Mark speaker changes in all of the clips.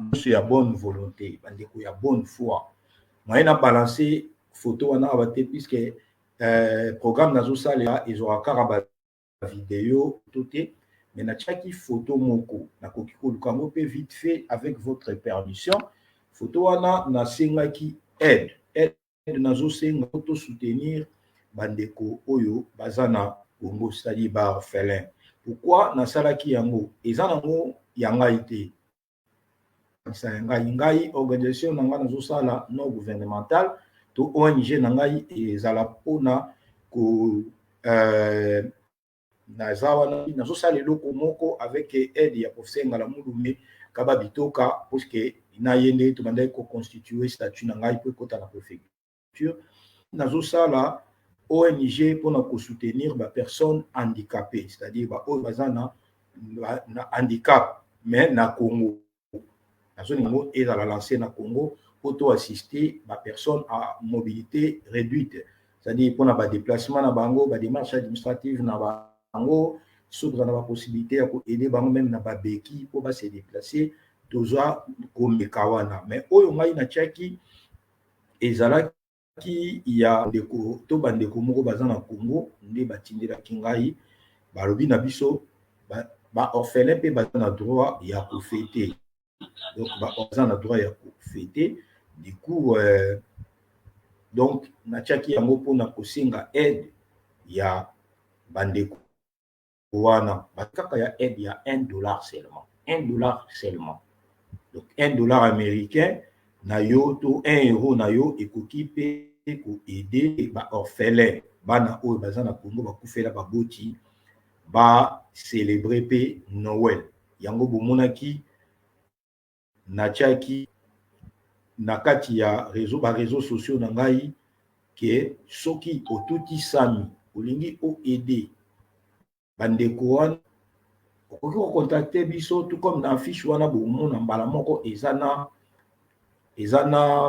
Speaker 1: Nyonso ya bonne volonté, bandeko ya bonne foi, moyen na balance photo wana awa te, puisque programme nazosalela ezwaka kaka bavideo to te. Mais natiaki photo moko, nakoki koluka yango mpe vite fait avec votre permission. Photo wana, nasengaki aide. Aide nazosenga tosoutenir bandeko oyo baza na Congo, c'est-à-dire baorphelin. Pourquoi nasalaki yango? Eza nango ya ngai te, ya ngai organisation na ngai nazosala non gouvernemental to ONG na ngai ezala mpona ko naza wana, nazosala eloko moko avec aide ya professeur Ngala Mulume Kaba Bitoka, puisque na ye nde tobandaki koconstituer statut na ngai mpo ekɔta na préfecture. Nazosala ONG mpona kosoutenir bapersonnes handicapées, c'est-à-dire baoyo baza na handicap, mais na Congo. Nazolinga yango ezala lancé na Congo mpo to assister bapersonnes à mobilité réduite, c'est-à-dire mpona badéplacement na bango, badémarche administrative na bango. Soki toza na bapossibilité ya koaider bango même na babeki mpo base déplacer, tozwa komeka wana. Mais oyo ngai natiaki ezalaki ya ndeko to bandeko moko baza na Congo nde batindelaki ngai. Balobi na biso baorphelin mpe baza na droit ya kofêter. Donc baza na droit ya kofêter. Du coup donc natiaki yango mpona kosenga aide ya bandeko wana, kaka ya aide ya 1 dollar seulement, 1 dollar seulement. Donc 1 dollar américain na yo to 1 euro na yo ekoki mpe koaider baorphelin, bana oyo baza na Congo, bakufela baboti, bacélébrer mpe Noël. Yango bomonaki natiaki na kati ya réseau, baréseaux sociaux na ngai, ke soki otutisami, olingi oaider bandeko wana, okoki kocontacter biso. Tout comme na affiche wana, bomona mbala moko eza na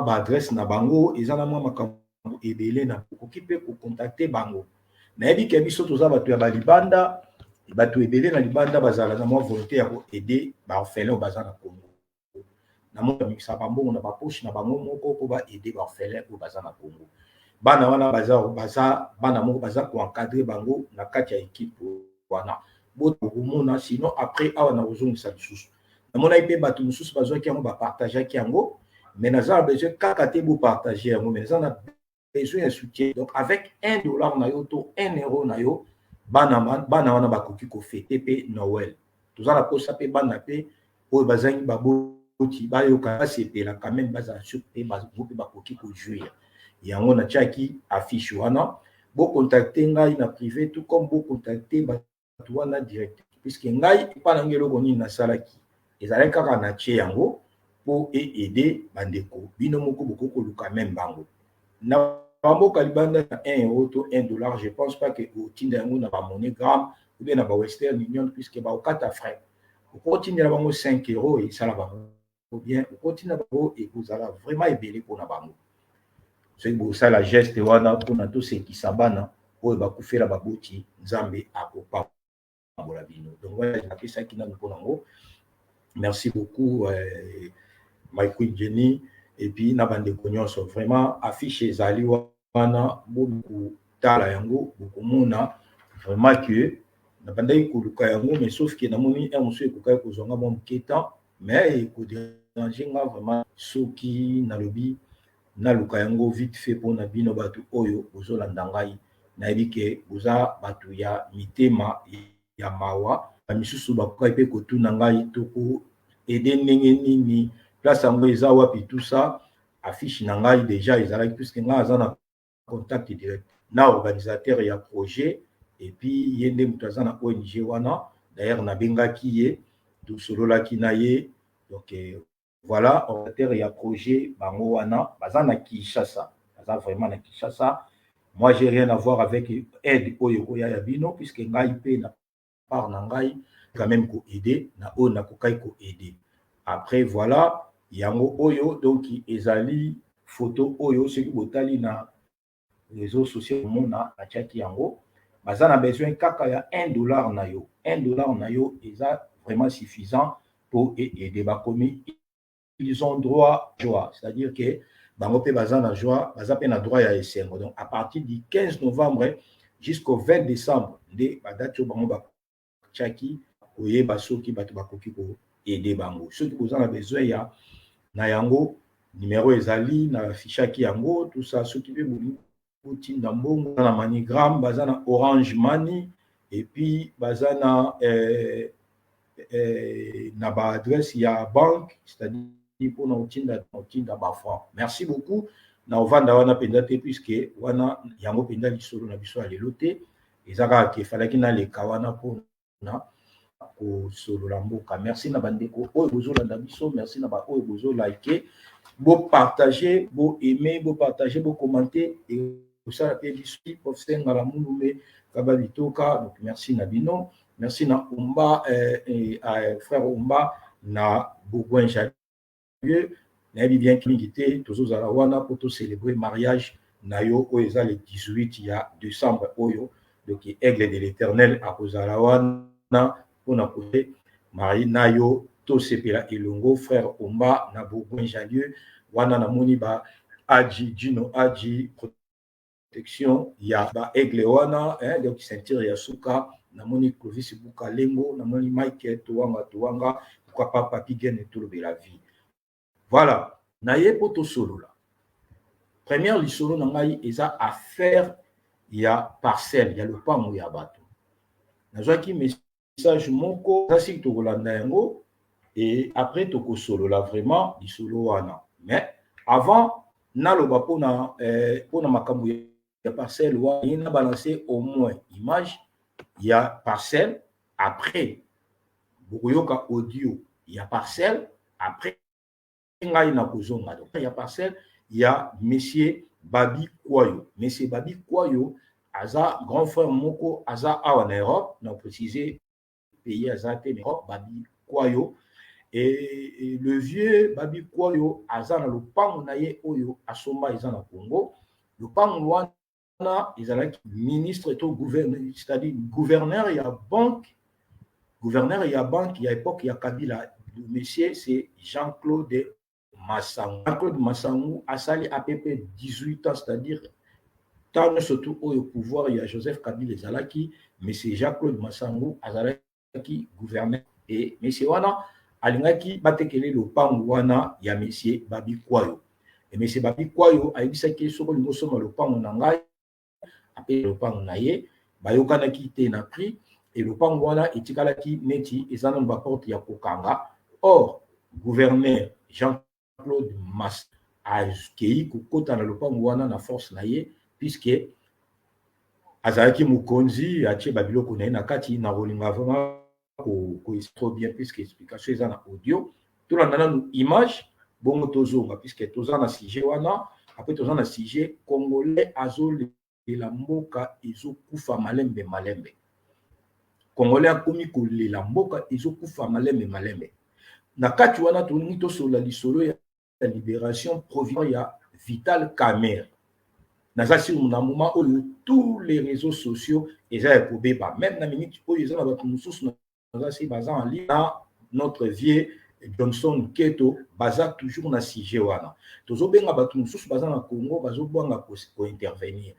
Speaker 1: baadresse na bango, eza na mwa makambo ebele na okoki mpe kocontacter bango. Nayebi ke biso toza bato ya balibanda, bato ebele na libanda bazala na mwa volonté ya koaider baorphelin oyo baza na Congo. Namoni bamikisa bambongo na bapoche na bango moko mpo baaider baorphelin oyo baza na Congo. Bana wana baza bana moko baza koencadrer bango na kati ya équipe wana. Bokomona sinon après awa na kozongisa lisusu. Namonaki mpe bato mosusu bazwaki yango, bapartageaki yango, mais naza na besoin kaka te bopartage yango, mais naza na besoin ya soutien. Donc avec 1 dollar na yo to 1 euro na yo, bana wana bakoki kofêter mpe Noël. Toza na posa mpe bana mpe oyo bazangi baboti bayoka, basepela quand même, bazala sur mpe bango mpe bakoki kojouir. Yango natiaki affiche wana. Bocontacter ngai na privé, tout comme bocontacter bato wana direct, puisque ngai epa nange eloko nini nasalaki ezalaki kaka natie yango mpo eaider bandeko. Bino moko bokoki koluka même bango na bamboka libanda na 1 euro to 1 dollar. Je pense pas ke otinda yango na baMoneyGram ou bien na baWestern Union, puisque baokata frais. Okotindela bango 5 euro, esala bango bien. Okotinda bango, ekozala vraiment ebele mpona bango. Soki bosala geste wana mpona tosekisa bana oyo bakufela baboti, Nzambe akopambola bino. Donc wana napesaki nanu mpona yango. Merci beaucoup, my queen Jenny, et puis na bandeko nyonso. Vraiment, affiche ezali wana, bokotala yango, bokomona vraiment que nabandaki koluka yango, mais sauf ke namoni un mosusu ekokaki kozwanga mwa moke temps, mais ekodéranger nga vraiment soki nalobi naluka yango vite fait mpona bino bato oyo bozolanda ngai. Nayebi ke boza bato ya mitema ya mawa. Bamisusu bakokaki mpe kotuna ngai tokoaider ndenge nini, place yango eza wapi, tout ça. Affiche na ngai déjà ezalaki, puisque ngai aza na contact direct na organisateur ya projet, et puis ye nde moto aza na ONG wana. D'ailleurs nabengaki ye, tosololaki na ye. Donc voilà, organisateur ya projet, bango wana baza na Kinshasa, baza vraiment na Kinshasa. Moi, j'ai rien à voir avec aide oyo ekoya ya bino, puisque ngai mpe na part na ngai quand même koaider na oyo nakokaki koaider. Après voilà, yango oyo. Donc ezali photo oyo, soki botali na réseau social, omona natiaki yango. Baza na besoin kaka ya 1 dollar na yo. 1 dollar na yo eza vraiment suffisant mpo eaider. Bakomi Ils ont droit joie, c'est-à-dire que bango mpe baza na joie, baza mpe na droit ya esengo. Donc à partir du 15 novembre jusqu'au 20 décembre nde badate oyo bango batiaki koyeba soki bato bakoki koaider bango. Soki boza na besoin ya na yango, numéro ezali na affichaki yango, tout ça. Soki mpe bolingi botinda mbongo na MoneyGram, baza na Orange Money et puis baza na baadresse ya banque, c'est-à-dire mpona kotinda bafranc. Merci beaucoup. Na ovanda wana mpenza te, puisque wana yango mpenza lisolo na biso ya lelo te. Eza kaka ke efalaki naleka wana mpona kosolola mboka. Merci na bandeko oyo bozolanda biso, merci na baoyo bozolike, bopartage, boaime, bopartage, bokommente, ekosala mpe biso. Professeur Ngala Mulume Kaba Bitoka, donc merci na bino. Merci na Umba, frère Umba na Bourgoin Jallieu. Nayebi bien mingi te, tozozala wana mpo tocélébrer mariage na yo oyo eza le 18 ya décembre oyo. Donc Aigle de l'Éternel akozala wana mpona kote mari na yo, tosepela elongo, frère Omba na Bourgoin Jallieu wana. Namoni ba Aji Gino, Aji protection ya ba aigle wana, hein, donc ceinture ya suka. Namoni Clovis Bukalengo, namoni Mike Towanga Towanga, pourquoi pas Papi Gene, tolobela vie. Voilà, naye mpo tosolola. Première lisolo na ngai eza affaire ya parcelle ya lopango ya bato. Nazwaki message moko, eza siki tokolanda yango et après tokosolola vraiment lisolo wana. Mais avant naloba mpona makambo ya parcelle wana, ye na balance au moins image ya parcelle, après bokoyoka audio ya parcelle, après ngai na kozonga. Donc ya parcelle ya monsieur Babi Kwayo. Monsieur Babi Kwayo aza grand frère moko, aza awa na Europe, na préciser pays aza te, mais Europe. Babi Kwayo et le vieux Babi Kwayo aza na lopango na ye oyo asomba, eza na Congo. Lopango wana ezalaki ministre to gouverneur, c'est-à-dire gouverneur ya banque, gouverneur ya banque ya époque ya Kabila. Le monsieur, c'est Jean-Claude Masangu. Jean-Claude Masangu asali à peu près 18 ans, c'est-à-dire ntango nyonso tu oyo pouvoir ya Joseph Kabila ezalaki, monsieur Jean-Claude Masangu azalaki gouverneur. Et monsieur wana alingaki batekele lopango wana ya monsieur Babi Kwayo. E monsieur Babi Kwayo ayebisaki: "Soki olingi osomba lopango na ngai," ape lopango na ye, bayokanaki te na prix e lopango wana etikalaki neti eza nano baporte ya kokanga. Or gouverneur Jean-Claude Mas akei kokota na lopango wana na force na ye, puisque azalaki mokonzi, atie babiloko na ye na kati. Na kolinga vraiment ko trop bien, puisque explication eza na audio. Tolanda nanu image, bongo tozonga, puisque toza na sujet wana. Après toza na sujet congolais azolela mboka ezokufa malembe malembe. Congolais akomi kolela mboka ezokufa malembe malembe. Na kati wana tolingi tosolola lisolo ya libération provisoire ya Vital Kamerhe. Naza sur na moment oyo tous les réseaux sociaux eza ya kobeba. Même na minute oyo eza na bato mosusu naza si baza en ligne na notre vieux Johnson Keto, baza toujours na sujet wana. Tozobenga bato mosusu baza na Congo, bazobwanga kointervenir.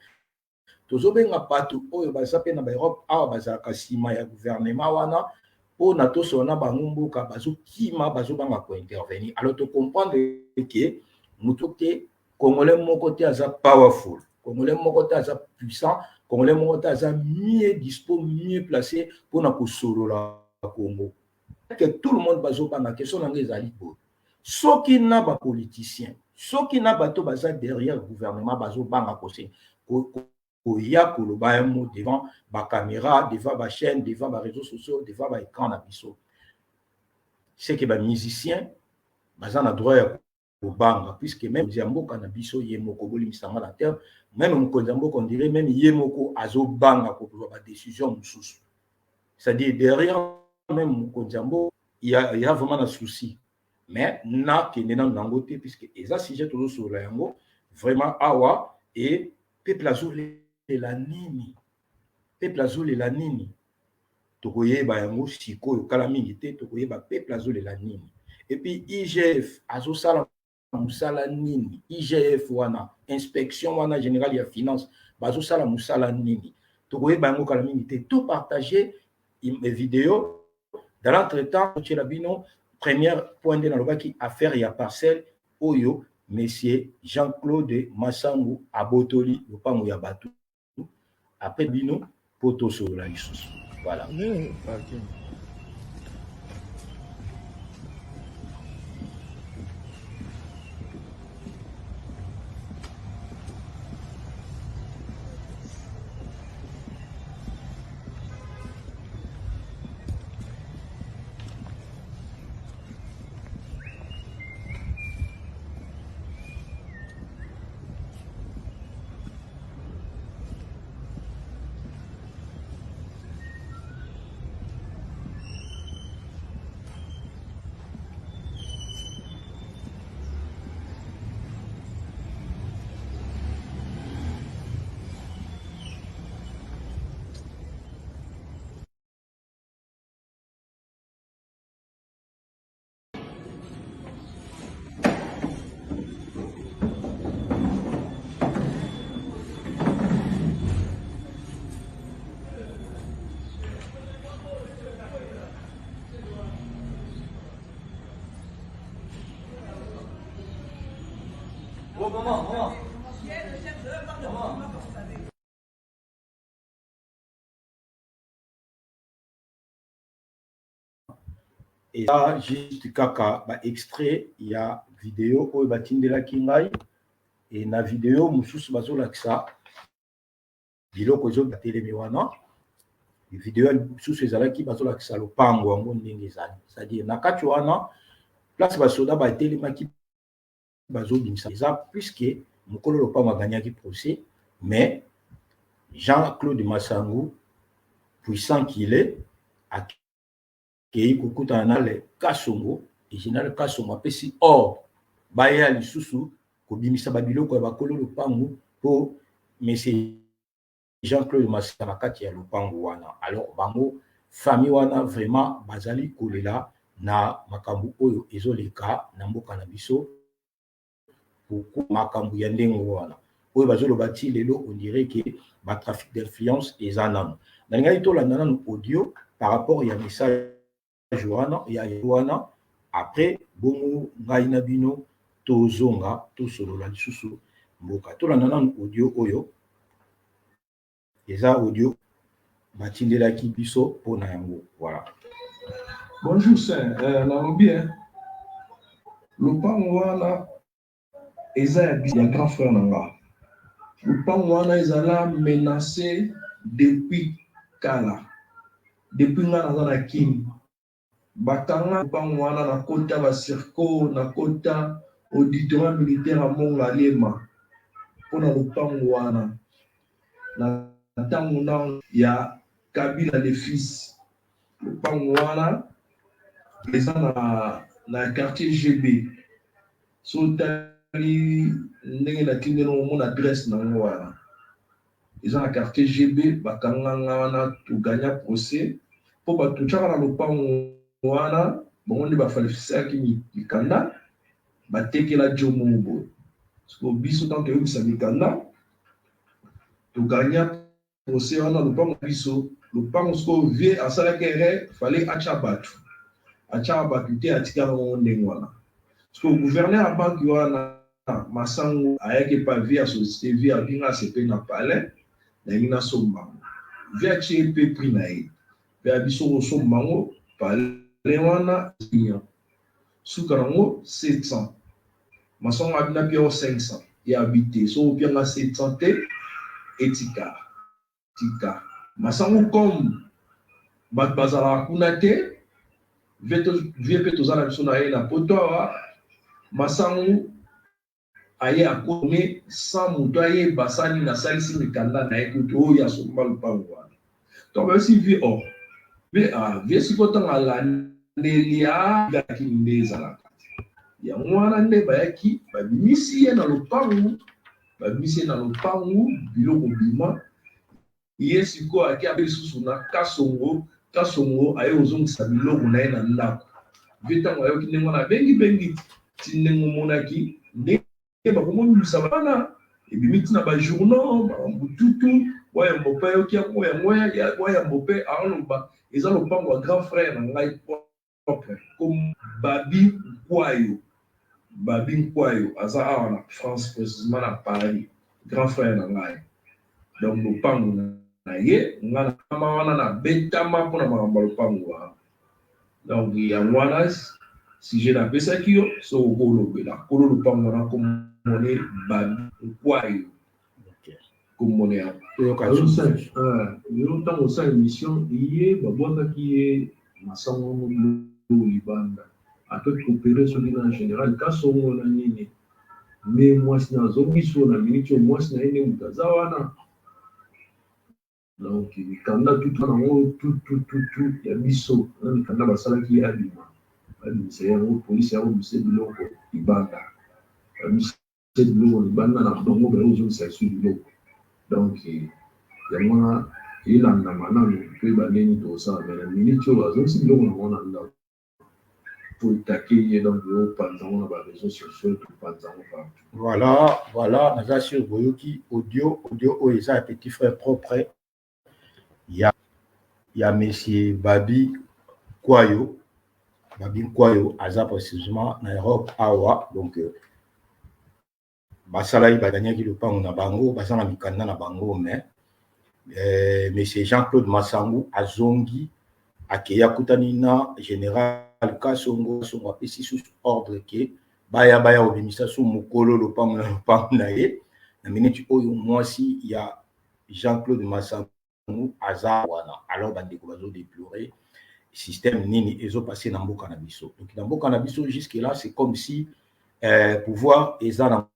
Speaker 1: Tozobenga bato oyo baza mpe na baEurope awa, bazalaka nsima ya gouvernement wana mpona tosolola na bango mboka, bazokima, bazobanga kointervenir. Alors tocomprendre ke moto te, congolais moko te aza powerful, congolais moko te aza puissant, congolais moko te aza mieux dispo, mieux placé mpona kosolola Congo, que tout le monde bazobanga. Question na ngai ezali boye: soki na bapoliticien, soki na bato baza derrière gouvernement bazobanga koya koloba un mot devant bacaméra, devant bachaîne, devant baréseaux sociaux, devant baécran na biso, c'est que bamusicien baza na droit ya kobanga, puisque même ya mboka na biso ye moko, bolimbisanga na terme, même mokonzi ya mboka, on dirait même ye moko azobanga kozwa badécision mosusu. C'est-à-dire derrière même mokonzi ya mboka il y a vraiment na souci. Mais nakende nanu nango te, puisque eza sujet tozosolola yango vraiment awa. E peuple azolela nini? Peuple azolela nini? Tokoyeba yango sikoyo, kala mingi te tokoyeba peuple azolela nini. Et puis IGF azosala mosala nini? IGF wana, inspection wana générale ya finance, bazosala mosala nini? Tokoyeba yango kala mingi te. To partager vidéo. Dans l'entretemps, totiela bino première point nde nalobaki, affaire ya parcelle oyo monsieur Jean-Claude Masangu abotoli lopango ya bato. Après bino mpo tosolola lisusu. Voilà.
Speaker 2: Oh, maman, maman. Maman.
Speaker 1: Eza juste kaka ba extrait ya video oyo batindelaki ngai. E na video mosusu bazolakisa biloko ezobatelemi wana. Video mosusu ezalaki bazolakisa lopango yango ndenge ezali, c'est-à-dire na kati wana place basoda batelemaki bazobimisa. Eza puisque mokolo lopango aganyaki procès, mais Jean-Claude Masangu, puissant qu'il est, akei kokutana na le Kasongo, et général Kasongo apesi ordre baya lisusu kobimisa babiloko ya bakolo lopango po monsieur Jean-Claude Masangu na kati ya lopango wana. Alors bango famille wana vraiment bazali kolela na makambo oyo ezoleka na mboka na biso. Pourquoi makambo ya ndenge wana oyo bazoloba ti lelo, on dirait que ba trafic d'influence eza nano. Nalingaki tolanda nano audio par rapport ya message wana ya wana, après bongo ngai na bino tozonga tosolola lisusu mboka. Tolanda nano audio oyo, eza audio batindelaki biso mpona yango. Voilà.
Speaker 3: Bonjour sir, nalobi lopango wana eza ya grand frère na nga. Lopango wana ezala menacé depuis kala. Depuis nga naza na Kin. Bakanga lopango wana na kota ba circo, na kota auditorat militaire ya Mont Ngaliema mpona lopango wana. Na ntango na ya Kabila le fils. Lopango wana eza na quartier GB. So otali ndenge natindeli omona adresse nango wana. Eza na quartier GB, bakanganga wana, toganya procès mpo bato tiaka na lopango wana, bango nde bafalsifiaki mikanda, batekela jo moko boye. Siko biso ntango toyebisa mikanda, toganya procès wana, lopango biso lopango. Sikoyo vie asalaki erreur, fallait atya bato, atyaka bato te, atikala ngo ndenge wana. Sikoyo gouverneur ya banque wana Masango ayaki epa vie ya société, vie abinga asepe na palais, nayengi nasomba ngo. Vie atie mpe prix na ye, mpe ya biso kosomba ngo palais wana million, suka nango 700. Masango abina mpe 500, ye abi te, soki opianga 700 te, etika tika. Masango comme bato bazalaka kuna te, vie mpe toza na biso na ye na poto awa. Masango aye akome sans moto ayeba asali nasalisi mikanda na ye kutu oyo asomba lopango wana. Donc bayebisi vie or vie, ah, vie sikoyo ntango alandeli akaki nde ezalaka yango wana nde bayaki babimisi ye na lopango, babimisi ye na lopango, biloko bima. Ye sikoyo ake abe lisusu na Kasongo. Kasongo aye kozongisa biloko na ye na ndako. Vieux ntango ayoki ndenge wana, abengi bengi ti ndenge omonaki ndenge bakomobimisa bana, ebimi ntina bajournaux, makambo tutu. Wayambo mpe ayoki yango, yango Wayambo mpe aoloba eza lopango ya grand frère na ngai propre, comme Babi Nkwayo. Babi Nkwayo aza awa na France, précisément na Paris, grand frère na ngai. Donc lopango na ye, nga na wana nabetama mpona makambo ya lopango wana. Donc yango wana sujet napesaki yo. So okolobela kolo lopango wana, komone Babi Nkwayo, komone yango.
Speaker 4: Lelo ntango osala émission, ye babwakaki ye masango ngo libanda, atoki kopere soki na général Kasongo na nini nde mwasi na azongi so na miniti oyo, mwasi na ye nde moto aza wana. Donc mikanda tutu nango tutututu ya biso na mikanda basalaki ye abima, babimisa yango, polisi yakobimisa biloko libanda, babimisa biloko libanda na bango, bayozongisa biso biloko. Donc yango wana elandama nanu, toyeba ndenge tokosala. Mais na miniti oyo azongisi biloko nango na ndako po etake ye. Donc opanza yango na baréseaux sociaux, topanza yango partout.
Speaker 1: Voilà, naza sur boyoki audio oyo eza ya petit frère propre ya monsieur Babi Kwayo. Babi Kwayo aza précisément na Europe awa. Donc basalaki, badaniaki lopango na bango, baza na mikanda na bango, mais monsieur Jean-Claude Masangu azongi, akei, akutani na général Kasongo. Kasongo apesi susu ordre ke baya kobimisa su mokolo lopango na lopango na ye. Na miniti oyo mwasi ya Jean-Claude Masangu aza wana. Alors bandeko bazodéplorer système nini ezopase na mboka na biso. Donc na mboka na biso, jusque là, c'est comme si pouvoir eza na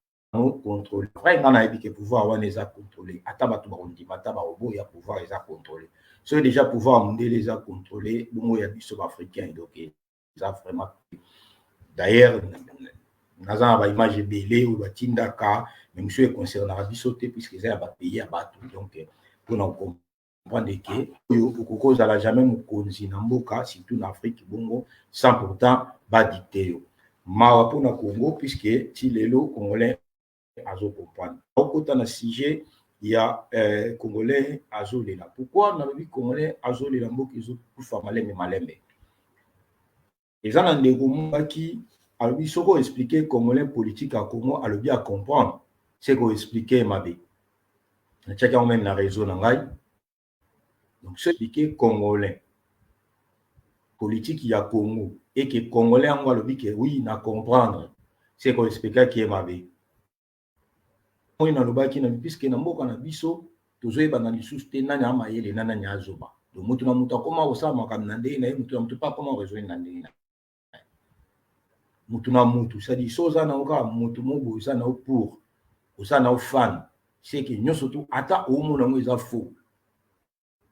Speaker 1: contrôlé. Vrai, nga nayebi ke pouvoir wana eza contrôlé. Ata bato bakondima, ata bakoboya, pouvoir eza contrôlé. Soki déjà pouvoir mondele eza contrôlé, bongo ya biso baafricain? Donc eza vraiment, d'ailleurs naza na baimage ebele oyo batindaka, mais mosusu econcernaka biso te puisque eza ya bapays ya bato. Donc mpona comprendre ke oyo okoki kozala jamais mokonzi na mboka, surtout na Afrique, bongo sans pourtant badicte yo. Mawa mpona Congo, puisque ti lelo congolais azocomprendre. Okota na sujet ya congolais azolela. Pourquoi nalobi congolais azolela? Mboka ezokufa malembe malembe. Eza na ndeko mokaki alobi soki oexpliquer congolais politique ya Congo, alobi acomprendre, c'est koexpliquer mabe. Natiaki yango même na réseau na ngai. Donc soki expliquer congolais politique ya Congo eke congolais yango alobi ke oui, na comprendre, c'est koexpliquaki ye mabe. Oyo nalobaki na, puisque na mboka na biso tozoyebana lisusu te nani amayele na nani azoba. Donc moto na moto akoma kosala makambo na ndenge na ye, moto na moto mpe akoma raisonner na ndenge na motu na motu. C'est-à-dire so oza nango kaka motu mo boye, oza nao pour, oza nao fan, c'est que nyonso tu ata omona yango eza faux,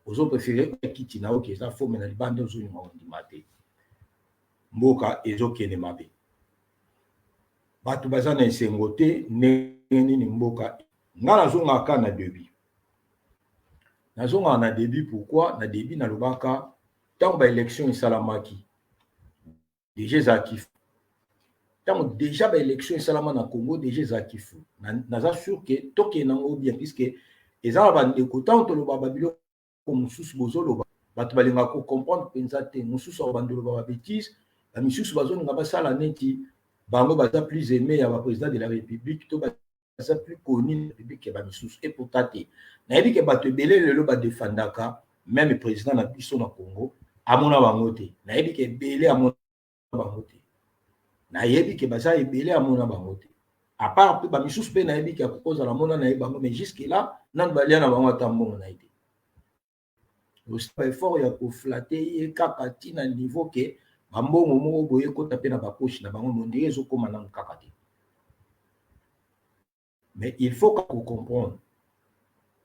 Speaker 1: ozopréférer kiti na oke eza faux. Mais na libanda ozolinga kondima te. Mboka ezokende mabe, bato baza na esengo te. Ndenge nini mboka? Nga nazongaka na début, nazongaka na début. Pourquoi na début? Nalobaka ntango baélection esalamaki déjà, ezalaki ntango déjà baélection esalama na Congo déjà, ezalaki fou. Naza sûr ke tokende yango bien, puisque eza na bandeko, ntango toloba babiloko mosusu, bozoloba, bato balingaka kocomprendre mpenza te. Mosusu akobanda oloba babêtises, bamisusu bazolinga basala neti bango baza plus aimé ya baprésident de la République to baza plus connu na République ya bamisusu. Et pourtant te, nayebi ke bato ebele lelo badefandaka même président na biso na Congo, amona bango te. Nayebi ke ebele amona bango te, nayebi ke baza ebele amona bango te. À part mpe bamisusu mpe nayebi ke akokozala mona na ye bango, mais jusque là nanu balia na bango ata mbongo na ye te. Osala effort ya koflatter ye kaka ntina niveau ke bambongo moko boye ekota mpe na bapoche na bango, mondenge ezokóma nanu kaka te. Mais il faut kaka kocomprendre,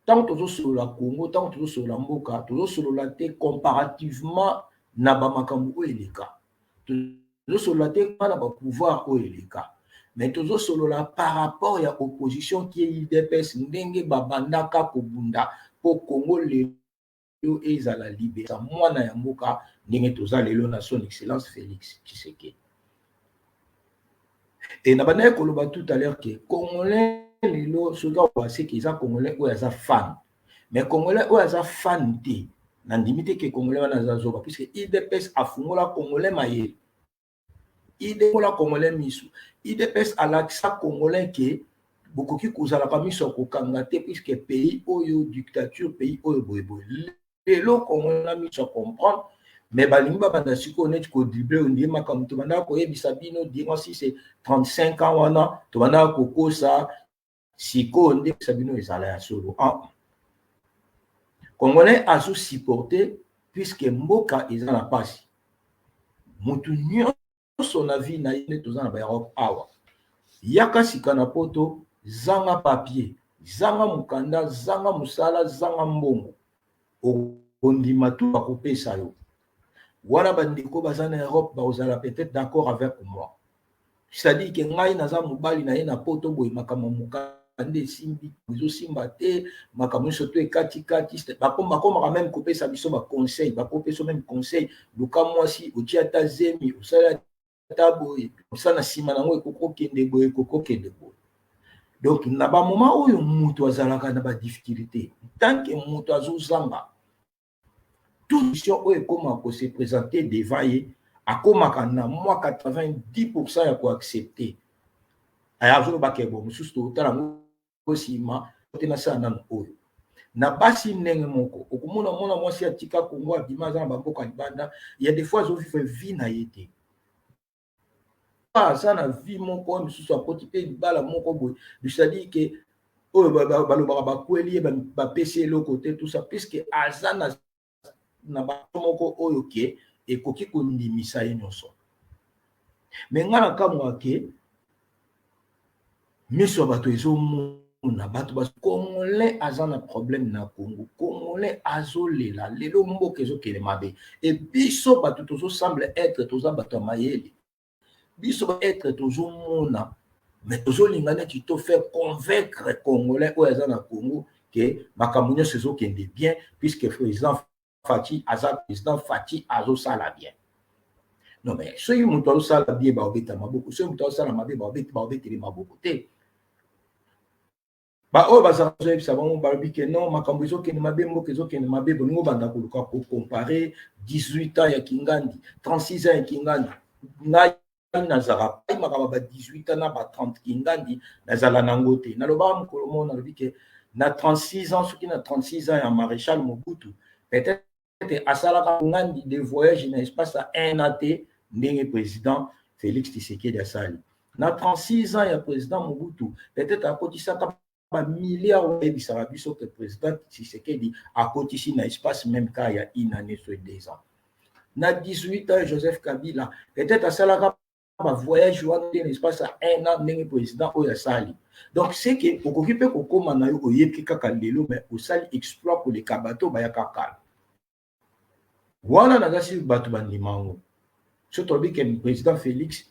Speaker 1: ntango tozosolola Congo, ntango tozosolola mboka, tozosolola te comparativement na bamakambo oyo eleka, tozosolola te na bapouvoir oyo eleka, mais tozosolola par rapport ya opposition ki UDPS, ndenge babandaka kobunda mpo Congo lelo ezala libéré. Mwana ya mboka Ndenge toza lelo na Son Excellence Félix Tshisekedi. E na bandaki koloba tout à l'heure ke Congolais lelo, soki akoaseke, eza Congolais oyo aza fan. Mais Congolais oyo aza fan te, nandimi te ke Congolais wana aza zoba, puisque UDPS afungola Congolais mayele, idekola Congolais miso. UDPS alakisa Congolais ke bokoki kozalaka miso ya kokanga te, puisque pays oyo dictature, pays oyo boyeboye. Lelo Congolais na miso ya comprendre, mais balingi babanda sikoyo neti kodribler. Ondie makambo tobandaka koyebisa bino durant 6 35 ans wana, tobandaka kokosa. Sikoyo nde bisa bino ezala ya solo. Ah. Congolais azosupporte puisque mboka eza na mpasi. Motu nyonso na vie na ye, nde toza na baEurope awa, yaka sika na Poto, zanga papier, zanga mokanda, zanga mosala, zanga mbongo, okondima tu bakopesa yo wana. Bandeko baza na Europe bakozala peut-être d'accord avec moi, c'est-à-dire ke ngai naza mobali na ye na Poto boye, makambo mokanda esimbi, ezosimba te, makambo nyonso to ekatikati. Bakomaka même kopesa biso baconseil, bakopesa même conseil: luka mwasi, otia ata zemi, osali ata boye, osala na nsima nango, ekokokende boye, ekokokende boye. Donc na bamoment oyo moto azalaka na badifficulté, tant que moto azozanga toute mission oyo ekómaka kose présenter devant ye, akomaka na mwa 90 % ya koaccepte. Azolobaka bo mosusu totala yango nsima te, nasala nano oyo. Na basi ndenge moko, okomona mwana mwasi atika Kongo, abima, aza na bamboka libanda, ya des fois azovivre vie na ye te, aza na vie moko mosusu, akoti mpe libala moko boye, c'est-à-dire ke oyo balobaka bakweli ye, bapesi eloko te, tout ça, puisque aza na bato moko oyo ke ekoki kondimisa ye nyonso. Me ngai na kamwaka ke miso ya bato ezomona bato ba Congolais aza na problème na Congo, Congolais azolela lelo, mboka ezokende mabe. E biso bato tozosemble être toza bato ya mayele, biso être tozomona, mais tozolinga neti to faire convaincre Congolais oyo aza na Congo ke makambo nyonso ezokende bien, puisque président Fatshi aza président, Fatshi azosala bien. Non, mais soki moto azosala bien, baobeta maboko. Soki moto azosala mabe, baobeteli maboko te. Baoyo bazala kozoyebisa bango, balobi ke non, makambo ezokende mabe, mboka ezokende mabe. Bolingo banda koluka kocompare 18 ans ya Kingandi, 36 ans ya Kingandi. Ngai nazala pai makambo ba 18 ans na ba 30 Kingandi, nazala nango te. Nalobaka mokolo moko, nalobi ke na 36 ans, soki na 36 ans ya maréchal Mobutu, peut-être asalaka Ngandi de voyage na espace ya un an te, ndenge président Félix Tshisekedi asali na 36 ans ya président Mobutu. Peut-être akotisaka bamilliard oyebisaka biso ke président Tshisekedi akotisi na espace même ka ya une année, soit 2 ans. Na 18 ans Joseph Kabila, peut-être asalaka bavoyage wana te na espace ya un an, ndenge président oyo asali. Donc c'est que okoki mpe kokóma na yo, oyebi kaka lelo, mais osali exploit koleka bato bayaka kala wana. Naza si bato bandima yango. So tolobi ke président Félix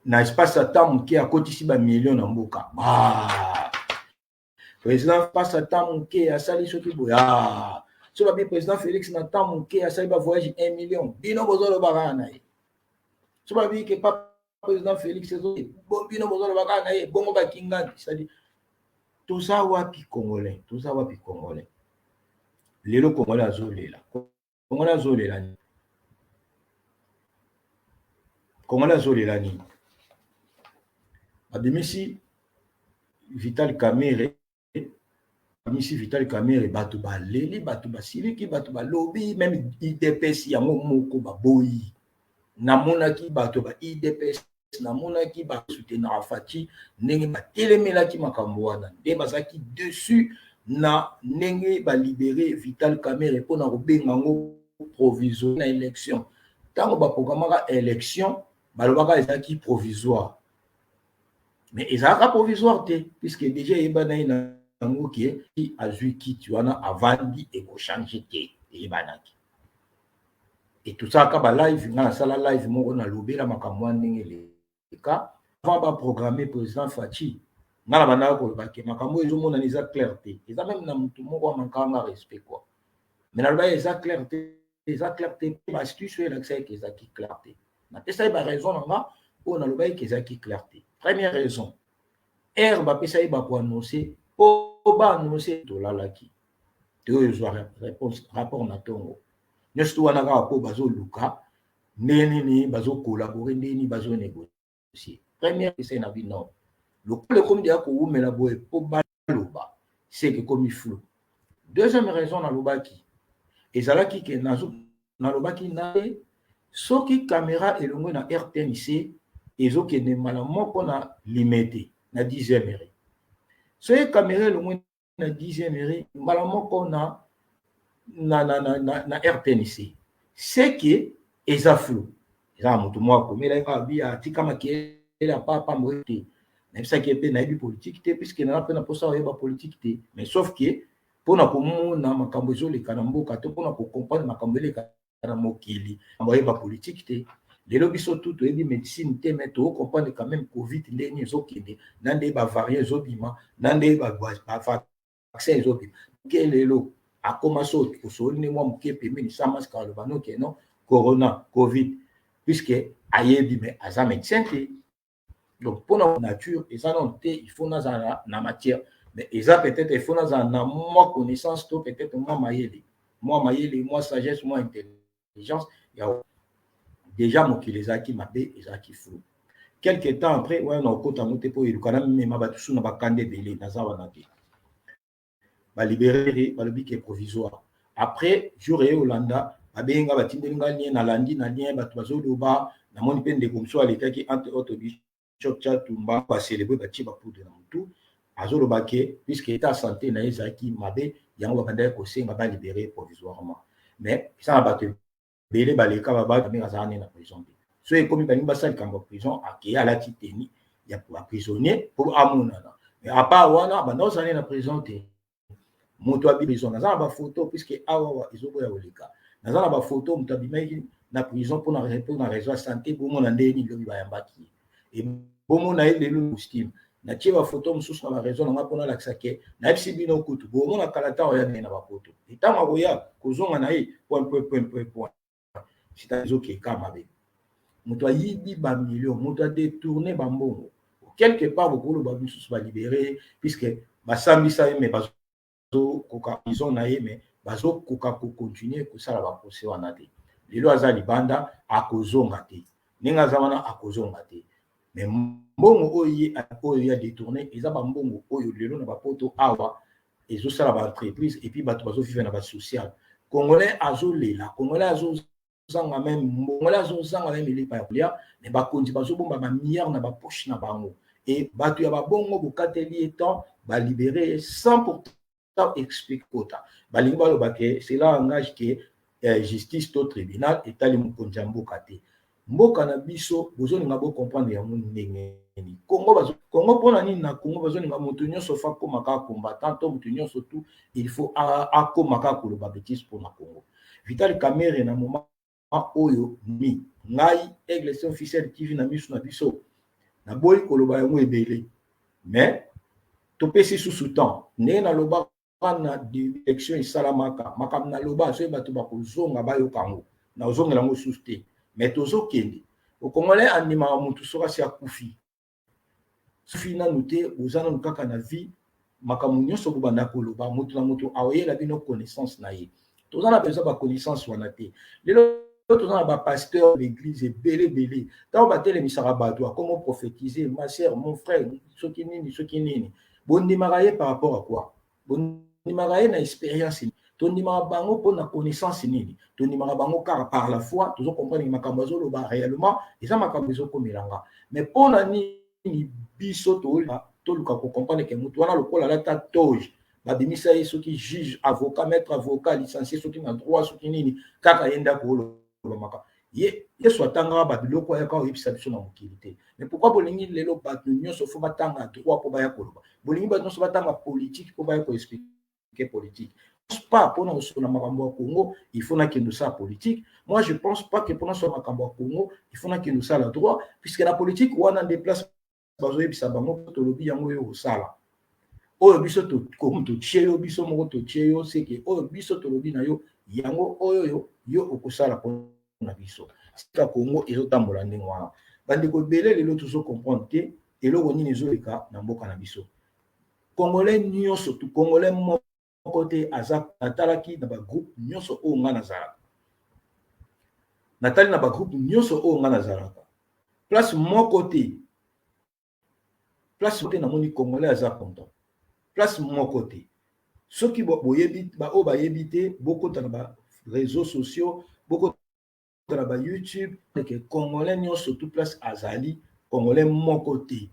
Speaker 1: na espace ya temps moke akotisi bamillion na mboka, président espace ya temps moke asali soki boye. So babi président Félix na temps moke asali bavoyage 1 million, bino bozoloba kaka na ye. So babi ke pa président Félix, bino bozoloba kaka na ye. Bongo bakingani, c'est-à-dire toza wapi? Congolais, toza wapi? Congolais lelo, Congolais azolela, Congolais azolela nini? Congolais azolela nini? Babimisi Vital Kamerhe, babimisi Vital Kamerhe, bato baleli, bato basiliki, bato balobi, même UDPS yango moko baboyi. Namonaki bato ba UDPS, namonaki basoutenaka Fatshi, ndenge batelemelaki makambo wana, nde bazalaki dessus na ndenge balibere Vital Kamerhe mpona kobenga yango provisoire na élection. Ntango baprogramaka élection, balobaka ezalaki provisoire, mais ezalaka provisoire te, puisque déjà eyebana ye na yango ke azwi kiti wana, avandi, ekochange te, eyebanaki. E tosalaka balive, ngai nasala live moko, nalobela makambo wana ndenge eleka avant baprogramme président Fatshi. Ngai na bandaka koloba ke makambo oyo ezomonana eza clair te. Eza même na motu moko amankanga respect quoi, mais nalobaki eza clair te. Eza clair te. Baastuce oyo elakisaki ke ezalaki clair te, napesaki baraison na nga oyo nalobaki ke ezalaki clair te. Première raison, heure bapesaki bakoannonce, mpo baannonce tolalaki te. Oyo ezwa réponse rapport na ntongo nyonso to wana kaka mpo bazoluka ndenge nini bazocollaborer, ndenge nini bazonégocie. Première esai na bino, lokola ekomi deya kowumela boye mpo baloba, seke ekomi flou. Deuxième raison nalobaki ezalaki ke nalobaki na ye, soki caméra elongwe na RTNC, ezokende mbala moko na Limete na 10e rue. Soki caméra elongwe na 10e rue, mbala moko na RTNC, c'est que eza flou. Eza na moto moko akomela nga abi atika makelele ya papa boye te. Nayebisaki ye mpe nayebi politike te, puisque naza mpe na mposa oyeba politike te, mais sauf que mpona komona makambo ezoleka na mboka to mpona kocomprendre makambo eleka na mokili, oyeba politike te. Lelo biso tu toyebi médecine te, mais tocomprendre quand même Covid ndenge nini ezokende, na nde bavariant ezobima, na nde bavaccin ezobima. Ke lelo akoma so osoli nde mwa moke pembeni sans masque, aloba noke non, corona, Covid, puisque ayebi, mais aza médecin te. Donc mpona nature eza nano te, il faut nazala na matière, mais eza peut-être il faut nazala na mwa connaissance to peut-être mwa mayele, mwa sagesse, mwa intelligence ya déjà mokili ezalaki mabe, ezalaki flou. Quelque temps après wana, na okota yango te mpo eluka na mema bato su na bakanda ebele. Naza wana te. Balibérer, balobi ke provisoire. Après jour eye olanda, babenga, batindeli nga lien, nalandi na lien bato bazoloba. Namoni mpe ndeko mosusu alekaki, entre autres Bishop Chatumba, bacélébrer, batie bapoudre na motu, azoloba ke puisque état santé na ye ezalaki mabe, yango babandaki kosenga balibérer provisoirement. Mais eza na bato ebele baleka, babatu ndenge azala nde na prison te. So ekomi balingi basala likambo ya prison, akeye alati tenue ya baprisonnier mpo amonana. Mais à part wana, banda ozala nde na prison te. Moto abi prison, naza na bafoto, puisque awawa ezoboya koleka. Naza na bafoto, moto abimaki na prison mpona raison ya santé. Bomona ndenge nini lobi bayambaki ye, bomona ye lelo costume. Natie bafoto mosusu na baraison na nga mpona alakisa ke nayebisi bino kutu. Bomona kala ntango oya ndenge na bapoto, ntango akoya kozonga na ye, point point point point point. Sita ezokeka mabe. Moto ayibi bamillion, moto adétourner bambongo, quelque part bokoloba misusu balibérer puisque basambisa ye, mais bazokoka prison na ye, mais bazokoka kocontinuer kosala baprocès wana te. Lelo aza libanda, akozonga te. Ndenge aza wana, akozonga te. Mais mbongo oyo ye oyo ya détourné, eza bambongo oyo lelo na bapoto awa ezosala baentreprise, et puis bato bazovivre na basocial. Congolais azolela, Congolais azozanga même, Congolais azozanga même elipa ya kolia, mais bakonzi bazobomba bamilliard na bapoche na bango. E bato ya babongo, bokateli ye temps, balibérer ye sans pourtant explique kota. Balingi baloba ke cela engage ke justice to tribunal etali mokonzi ya mboka te. Mboka na biso, bozolinga bocomprendre yango ndenge nini? Congo, Congo, mpona nini na Congo bazolinga moto nyonso fa akóma kaka combattant, to moto nyonso tu il faut akóma kaka koloba bétise mpona Congo? Vital Kamerhe, na moment oyo mi ngai Aigle Officiel TV na miso na biso, naboyi koloba yango ebele, mais topesi susu temps. Ndenge nalobaka na élection esalamaka, makambo naloba, soki bato bakozonga bayoka yango, nazongela yango susu te. Mais tozokende, okongolais andimaka motu soki asi akufi. Soki nanu te, oza nanu kaka na vie. Makambo nyonso bobanda koloba, moto na moto aoyela bino connaissance na ye. Toza na besoin baconnaissance wana te. Lelo toza na bapasteur, l'église ebele ebele. Ntango batelemisaka bato, akoma prophétiser: ma sœur, mon frère, soki nini, soki nini. Bondimaka ye par rapport à quoi? Bondimaka ye na expérience? Tondimaka bango mpona connaissance nini? Tondimaka bango kaka par la foi. Tozocomprendre makambo azoloba réellement eza makambo ezokomelanga. Mais mpona nini biso toluka kocomprendre ke motu wana, lokola alata toge, babimisa ye soki juge, avocat, maître avocat, licencié soki na droit, soki nini, kaka ye ndako olobamaka ye? Yesu atangaka babiloko ayaka oyebisa biso na mokili te. Mais pourquoi bolingi lelo bato nyonso faut batanga droit mpo baya koloba? Bolingi bato nyonso batanga politique mpo baya koexpliquer politique? Pas mpona kosola makambo ya Congo, il faut nakende osala politique. Moi, je pense pas que mpona sola makambo ya Congo, il faut nakende osala droit, puisque na politique wana nde place bazoyebisa bango: tolobi yango, oyo kosala oyo biso totie yo, biso moko totie yo, seke oyo biso tolobi na yo. Yango oyo yo okosala mpona biso. Sika Congo ezotambola ndenge wana. Bandeko ebele lelo tozo comprendre te eloko nini ezoleka na mboka na biso. Congolais nyonso, tu Congolais moko te aza natalaki na bagroupe nyonso oyo nga nazalaka. Natali na bagroupe nyonso oyo nga nazalaka. Place moko te. Place moko te namoni Congolais aza content. Place moko te. Soki boyebi ba oyo bayebi te, bokota na ba réseaux sociaux, bokota na ba YouTube, que Congolais nyonso tout place azali, Congolais moko te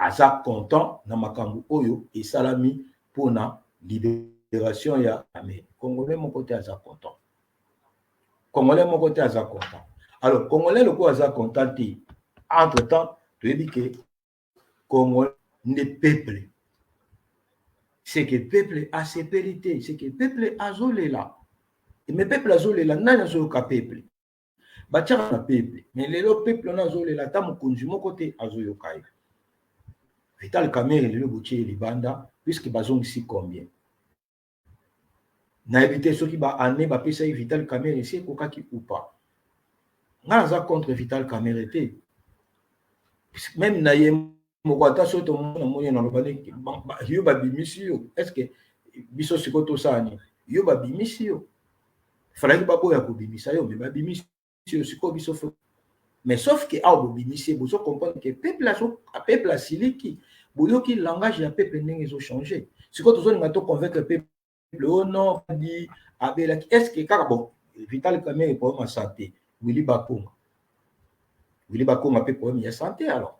Speaker 1: aza content na makambo oyo esalami mpona libération ya Amérique. Congolais moko te aza content. Congolais moko te aza content. Alors Congolais lokola aza content te, entre temps toyebi ke Congolais nde peuple, c'est que peuple asepeli te, c'est que peuple azolela. Mais peuple azolela, nani azoyoka peuple? Batiaka na peuple, mais lelo peuple wana azolela, ata mokonzi moko te azoyoka ye. Vital Kamerhe lelo botie ye libanda, puisque bazongisi combien? Nayebi te soki ba année bapesaki Vital Kamerhe esi ekokaki ou pas. Nga naza contre Vital Kamerhe te. Même na ye moko, ata soki tomona moni naloba yo babimisi yo, est ce que biso sikoyo tosala nini? Yo babimisi yo, falaki baboya kobimisa yo, mais babimisi yo sikoyo biso fo. Mais sauf que awa bobimisi ye, bozo comprendre que peuple asiliki. Boyoki langage ya peuple ndenge ezochange. Sikoyo tozolinga toconvaincre peuple, oh non, di abelaki. Est ce que kaka bon Vital Kamerhe problème ya santé, Willy Bakonga, Willy Bakonga mpe problème ya santé? Alors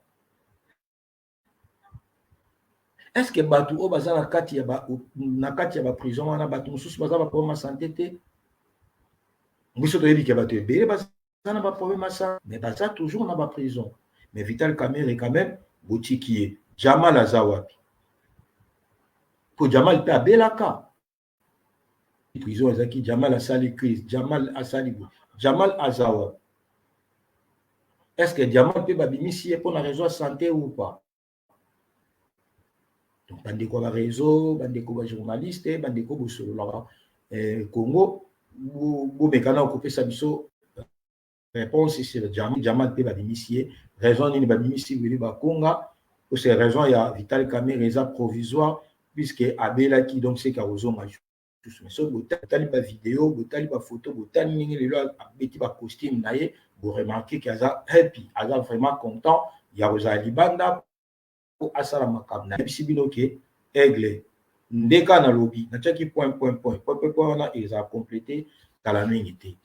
Speaker 1: est ce que bato oyo baza na kati ya baprison wana, bato mosusu baza baproblème ya santé te? Biso toyebi ke bato ebele baza na baproblème ya santé, mais baza toujours na baprison. Mais Vital Kamerhe quand même botiki ye. Jamal aza wapi? Po Jamal mpe abelaka, prison ezalaki, Jamal asali crise, Jamal asali boye. Jamal aza wapi? Est ce que Jamal mpe babimisi ye mpo na raison ya santé ou pas? Donc bandeko ya baréseau, bandeko bajournaliste, bandeko bosololaka Congo, bomekana kopesa biso réponse sur Jamal. Jamal mpe babimisi ye, raison nini babimisi Willy Bakonga? C'est raison ya Vital Kamerhe eza provisoire puisque abelaki, donc c'est akozonga lisusu. Mais soki botali bavideo, botali bafoto, botali ndenge lelo abeti bacostume na ye, boremarquer ke aza happy, aza vraiment content ya kozala libanda po asala makambo. Nayebisi bino ke aigle nde kaka nalobi, natiaki point point point point point point wana ezala complété kala mingi te.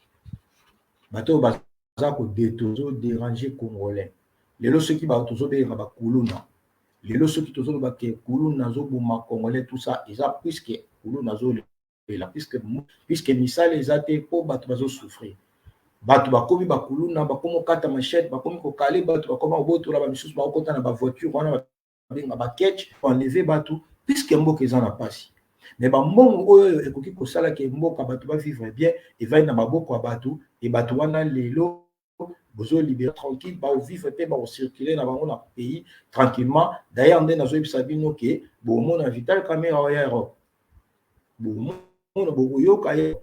Speaker 1: Bato oyo baza kodéranger Congolais lelo, soki bato tozobenga bakuluna lelo, soki tozoloba ke kuluna azoboma Congolais, tout ça eza puisque kuluna azolela, puisque misala eza te, mpo bato bazosouffrir. Bato bakomi bakuluna, bakomi kokata machette, bakomi kokale bato, bakomi kobotola bamisusu, bakokota na bavoiture wana babenga baketch, enlever bato, puisque mboka eza na mpasi. Mais bambongo oyo ekoki kosalaka mboka bato bavivre bien evai na maboko ya bato e bato wana. Lelo bozolibérer tranquille, baovivre mpe bakocircule na bango na pays tranquillement. D'ailleurs nde nazoyebisa bino ke bomona Vital Kamerhe oya Europe, bomona, bokoyoka ye.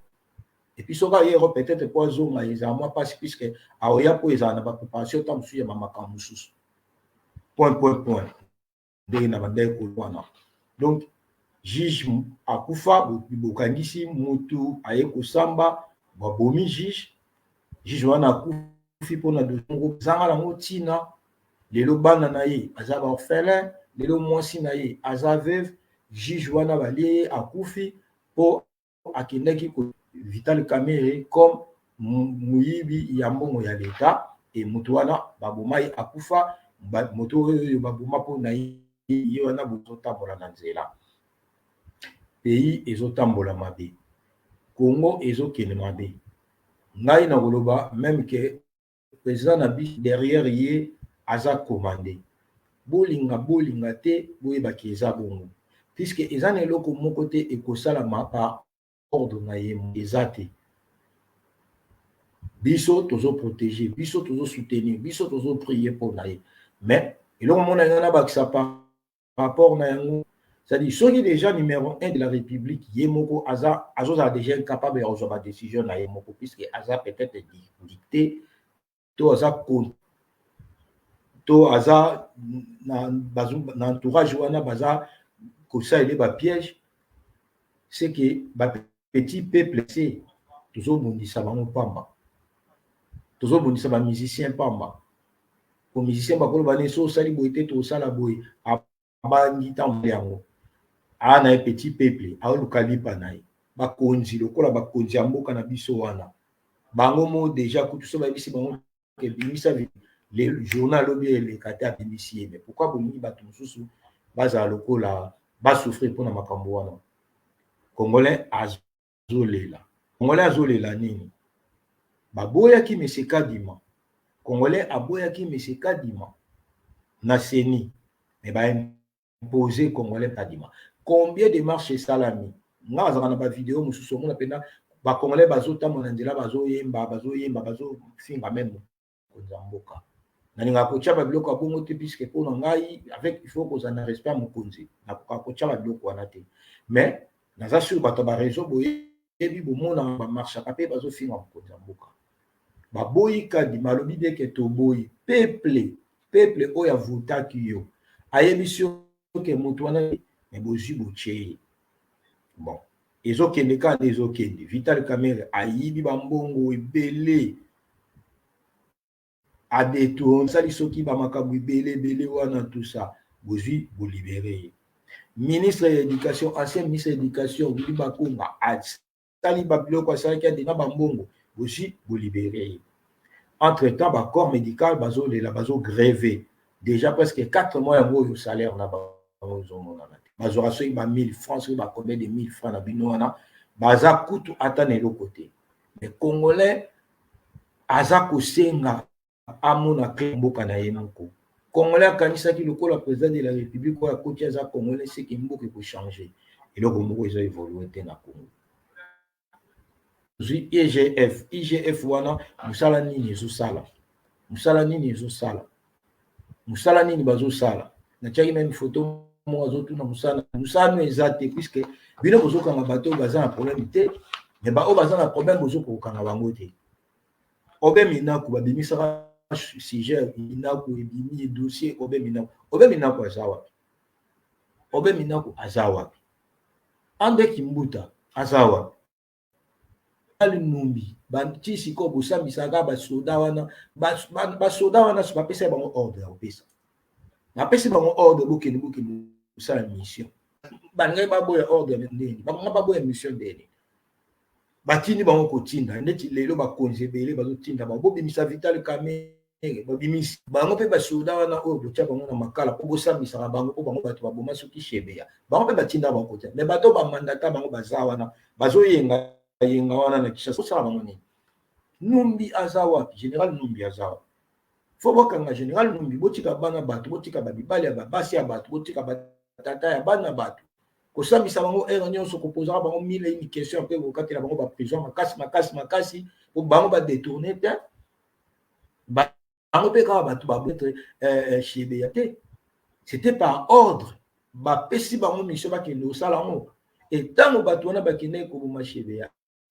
Speaker 1: Et puis soki aye Europe, peut-être po azonga ezala mwa mpasi, puisque aoya mpo ezala na bapréparation ta mosusu ya bamakambo mosusu, point point point, ndenge na bandaki wana. Donc juge akufa, bokangisi mutu aye kosamba, babomi juge. Juge wana akufi mpona dossier moko zanga nango ntina. Lelo bana na ye baza baorphelin, lelo mwasi na ye aza veuve. Juge wana balie ye, akufi mpo akendaki Vital Kamerhe comme moyibi ya mbongo ya leta. E moto wana baboma ye, akufa. Moto oyo baboma mpo na ye, ye wana bozotambola na nzela. Pays ezotambola mabe, Congo ezokende mabe. Ngai na koloba même ke président na biso, derrière ye aza commandé. Bolinga bolinga te, boyebaki eza bongo, puisque eza na eloko moko te ekosalama par ordre na ye, eza te. Biso tozoprotéger, biso tozosoutenir, biso tozoprier mpo na ye. Mais eloko mona nga nabakisa par rapport na yango, C'est-à-dire soki déjà numéro 1 de la République ye moko aza, azozala déjà incapable ya kozwa badécision na ye moko, puisque aza peut-être dicté to aza to aza na entourage wana baza kosalela bapiège, c'est que bapetit peuple se tozobundisa bango pamba, tozobundisa bamusicien pamba. Po musicien bakoloba ne so osali boye te, tosala boye, abangi ntango yango aa na ye. Petit peuple aoluka lipa na ye. Bakonzi lokola bakonzi ya mboka na biso wana, bango mo déjà kutu so bayebisi bango ke bimisa le journal alobi eleka te, abimisi ye. Mais pourquoi bolingi bato mosusu bazala lokola basouffrir mpona makambo wana? Congolais azolela. Congolais azolela nini? Baboyaki monsieur Kadima. Congolais aboyaki monsieur Kadima na CENI, mais baimpose Congolais Kadima. Combien de marche esalami? Nga azalaka na bavideo mosusu, omona mpenza bacongolais bazotambola na nzela, bazoyemba, bazoyemba, bazofinga même mokonzi ya mboka. Nalingaka kotia babiloko ya bongo te, puisque mpo na ngai avec il faut kozala na respect ya mokonzi. Nakoka kotia babiloko wana te, mais naza sur bato ya bareseau, boyebi, bomona bamarchaka mpe bazofinga mokonzi ya mboka. Baboyi Kadima, alobi bien ke toboyi. Peuple, peuple oyo avotaki yo ayebisi yo ke moto wana, me bozwi, botie ye. Bon, ezokende kaka nde ezokende. Vital Kamerhe ayibi bambongo ebele, adétourne, asali soki bamakambo ebele ebele wana, tout ça, bozwi, bolibérer ye. Ministre ya éducation, ancien ministre ya éducation Willy Bakonga, asali babiloko asalaki, adena bambongo, bozwi, bolibérer ye. Entre temps, bacorps médical bazolela, bazogrève déjà presque 4 mois yango oyo. Salaire na bango ezomonana te. Bazwaka soki ba 1000 francs, soki bacombien de 1000 francs na bino wana, baza kutu ata na eloko te. Mais Congolais aza kosenga amona clé mboka na ye moko. Congolais akanisaki lokola président de la République oyo akoti aza Congolais, seke mboka ekochange. Eloko moko eza évolue te na Congo. Zwi IGF. IGF wana, mosala nini ezosala? Mosala nini ezosala? Mosala nini bazosala? Natiaki même photo moko, azotuna mosala. Mosala no eza te, puisque bino bozokanga bato oyo baza na problème te, mais baoyo baza na problème bozokokanga bango te. Aubin Minaku, babimisaka sujet Minaku, ebimi dossier Aubin Minaku. Aubin Minaku aza wapi? Aubin Minaku aza wapi? André Kimbuta aza wapi? Ali Numbi, ti sikoyo bosambisaka basoda wana. Basoda wana so bapesa bango ordre ya kopesa, bapesi bango ordre: bokende, bokende kosala mission. Balingai baboya ordre ndeni? Bakonga baboya mission ndeni? Batindi bango kotinda neti lelo bakonzi ebele bazotinda bango bobimisa Vital Kamerhe, babimisi bango mpe. Basoda wana oyo botia bango na Makala mpo bosambisaka bango, mpo bango bato baboma soki Chebeya, bango mpe batinda bango kotia. Mais bato bamandata bango baza wana, bazoyenga yenga wana na Kinshasa, kosala bango nini? Numbi aza wapi? Général Numbi aza wapi? Faut bokanga général Numbi. Botika bana bato, botika bamibali ya babasi ya bato, botika batata ya bana bato, kosambisa bango heure nyonso, kopozaka bango mille une question, mpe kokatela bango baprison makasi makasi makasi, po bango badétourne te. Bango mpe kaka bato babetre Chebeya te, c'était par ordre. Bapesi bango mission, bakende kosala yango. Etango bato wana bakendaki koboma Chebeya,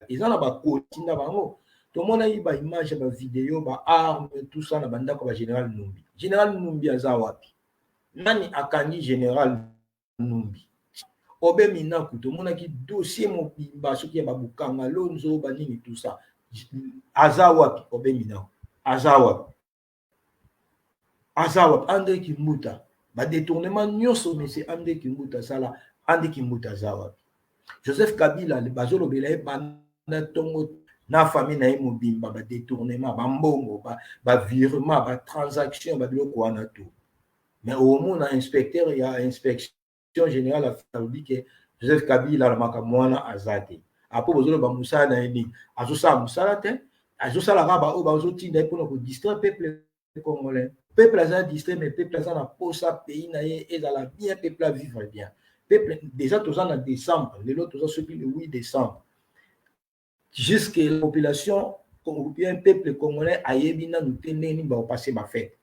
Speaker 1: eza na bakotinda bango. Tomonaki baimage ya bavideo, baarme, tout ça na bandako ya bagénéral Numbi. Général Numbi aza wapi? Nani akangi général Numbi? Aubin Minaku, tomonaki dossier mobimba soki ya babukanga lonzo banini, tout ça, aza wapi? Aubin Minaku aza wapi? Aza wapi? André Kimbuta, badétournement nyonso monsieur André Kimbuta asala, André Kimbuta aza wapi? Joseph Kabila, bazolobela ye banda ntongo na famille na ye mobimba, badétournement, bambongo, bavirement, batransaction, babiloko wana tout. Mais omona inspecteur ya inspection générale alobi ke Joseph Kabila na makambo wana aza te. Apo bozoloba mosala na ye nini? Azosala mosala te, azosala kaka baoyo bazotinda ye mpona kodistraire peuple congolais. Peuple aza distrait, mais peuple aza na posa pays na ye ezala bien, peuple avivre bien. Peuple déjà, toza na décembre lelo, toza soki le 8 décembre. Jusque la population ou bien peuple congolais ayebi nanu te ndenge nini bakopase bafête.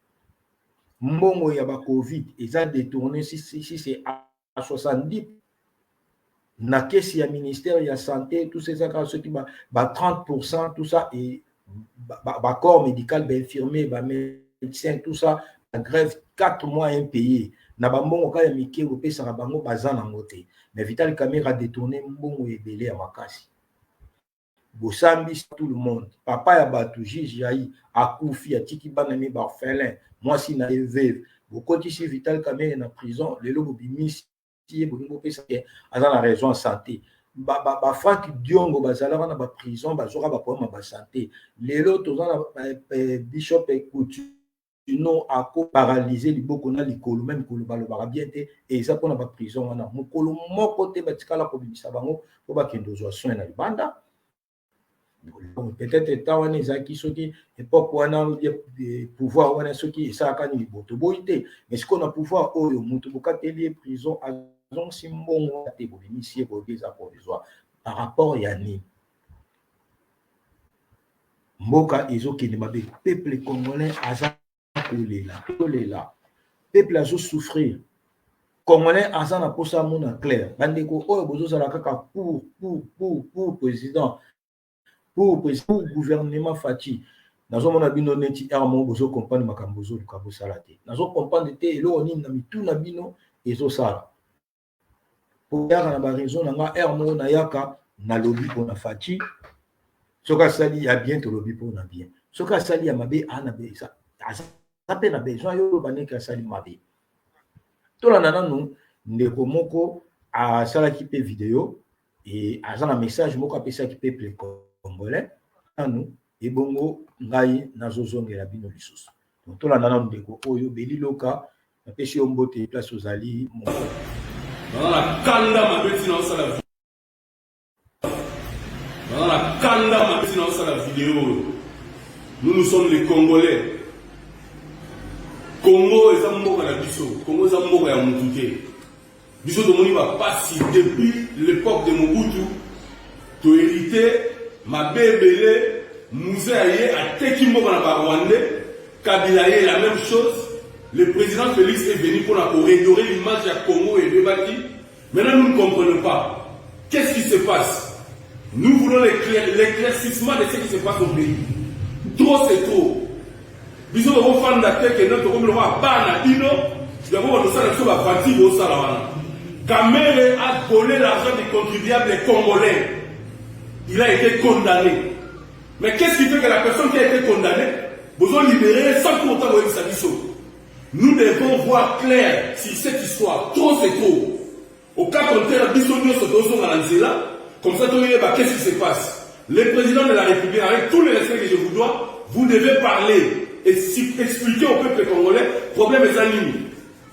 Speaker 1: Mbongo ya bacovid eza détourné, si, si, si c'est 70 na caisse ya ministère ya santé, tout ça, eza kaka soki ba 30%, tout ça. Et bacorps médical, bainfirmier, bamédecin, tout ça, grève 4 mois impayé na bambongo kaka ya mike kopesaka bango, baza nango te. Mais Vital Kamerhe adétourné mbongo ebele ya makasi. Bosambisi tout le monde. Papa ya bato, juge Yayi, akufi, atiki bana mi baorphelin, mwasi na ye veuve. Bokotisi Vital Kamerhe na prison. Lelo bobimisi ye, bolingi bopesa ye, aza na raison ya santé. BaFranck Diongo bazalaka na baprison, bazwaka baproblème ya basanté. Lelo toza na bishop Kutino, ako paralyse liboko na likolo, même koloba balobaka bien te. Eza mpona baprison wana. Mokolo moko te batikala kobimisa bango mpo bakende ozwa soin na libanda. Peut-être état wana ezalaki, soki époque wana, pouvoir wana, soki esalaka nini, bo toboyi te. Mais sikoyo na pouvoir oyo, moto bokateli ye prison, azongisi mbongo te, bobimisi ye, boyebi eza provisoire. Par rapport ya nini? Mboka ezokende mabe. Peuple congolais aza kolela, tolela. Peuple azosouffrir. Congolais aza na mposa amona clair. Bandeko oyo bozozala kaka pour président, pour gouvernement Fatshi, nazomona bino neti aire moko bozocomprendre makambo bozoluka bosala te. Nazocomprendre te eloko nini na mitu na bino ezosala. Po yaka na baraison na nga, aire moko nayaka, nalobi mpona Fatshi. Soki asali ya bien, tolobi mpona bien. Soki asali ya mabe, aza mpe na besoin yo oloba ndenge asali mabe. Tolanda nanu ndeko moko asalaki mpe video e aza na message moko apesaki peuple congolais nanu. Ebongo ngai nazozongela bino lisusu. Tolanda nanu ndeko oyo Beliloka. Napesi yo mbote place ozali.
Speaker 5: Naza na kanda mabe ntina osala, naza na kanda mabe ntina osala video oyo. Nous, nous sommes les Congolais. Congo eza mboka na biso. Congo eza mboka ya mutu te. Biso tomoni bapasi depuis l'époque de Mobutu. Tohérité mabe ebele. Mzee aye, ateki mboka na Barwandais. Kabila ye, la même chose. Le président Félix est venu pour redorer l'image ya Congo ebebaki. Maintenant, nous ne comprenons pas qu'est-ce qui se passe. Nous voulons l'éclaircissement de ce qui se passe au pays. Trop, c'est trop. Biso tokofanda te kende tokomi lokola bana bino yango batosala biso bafanti bosala wana. Kamerhe a volé l'argent des contribuables congolais. Il a été condamné. Mais qu'est-ce qui fait que la personne qui a été condamnée, bozo libéré sans pour autant boyebisa biso? Nous devons voir clair sur cette histoire. Trop, c'est trop. Au cas contraire, biso nyonso tozonga na nzela. Comme ça toyeba qu'est-ce qui se passe. Le président de la République, avec tout le respect que je vous dois, vous devez parler et expliquer au peuple congolais problème eza nini.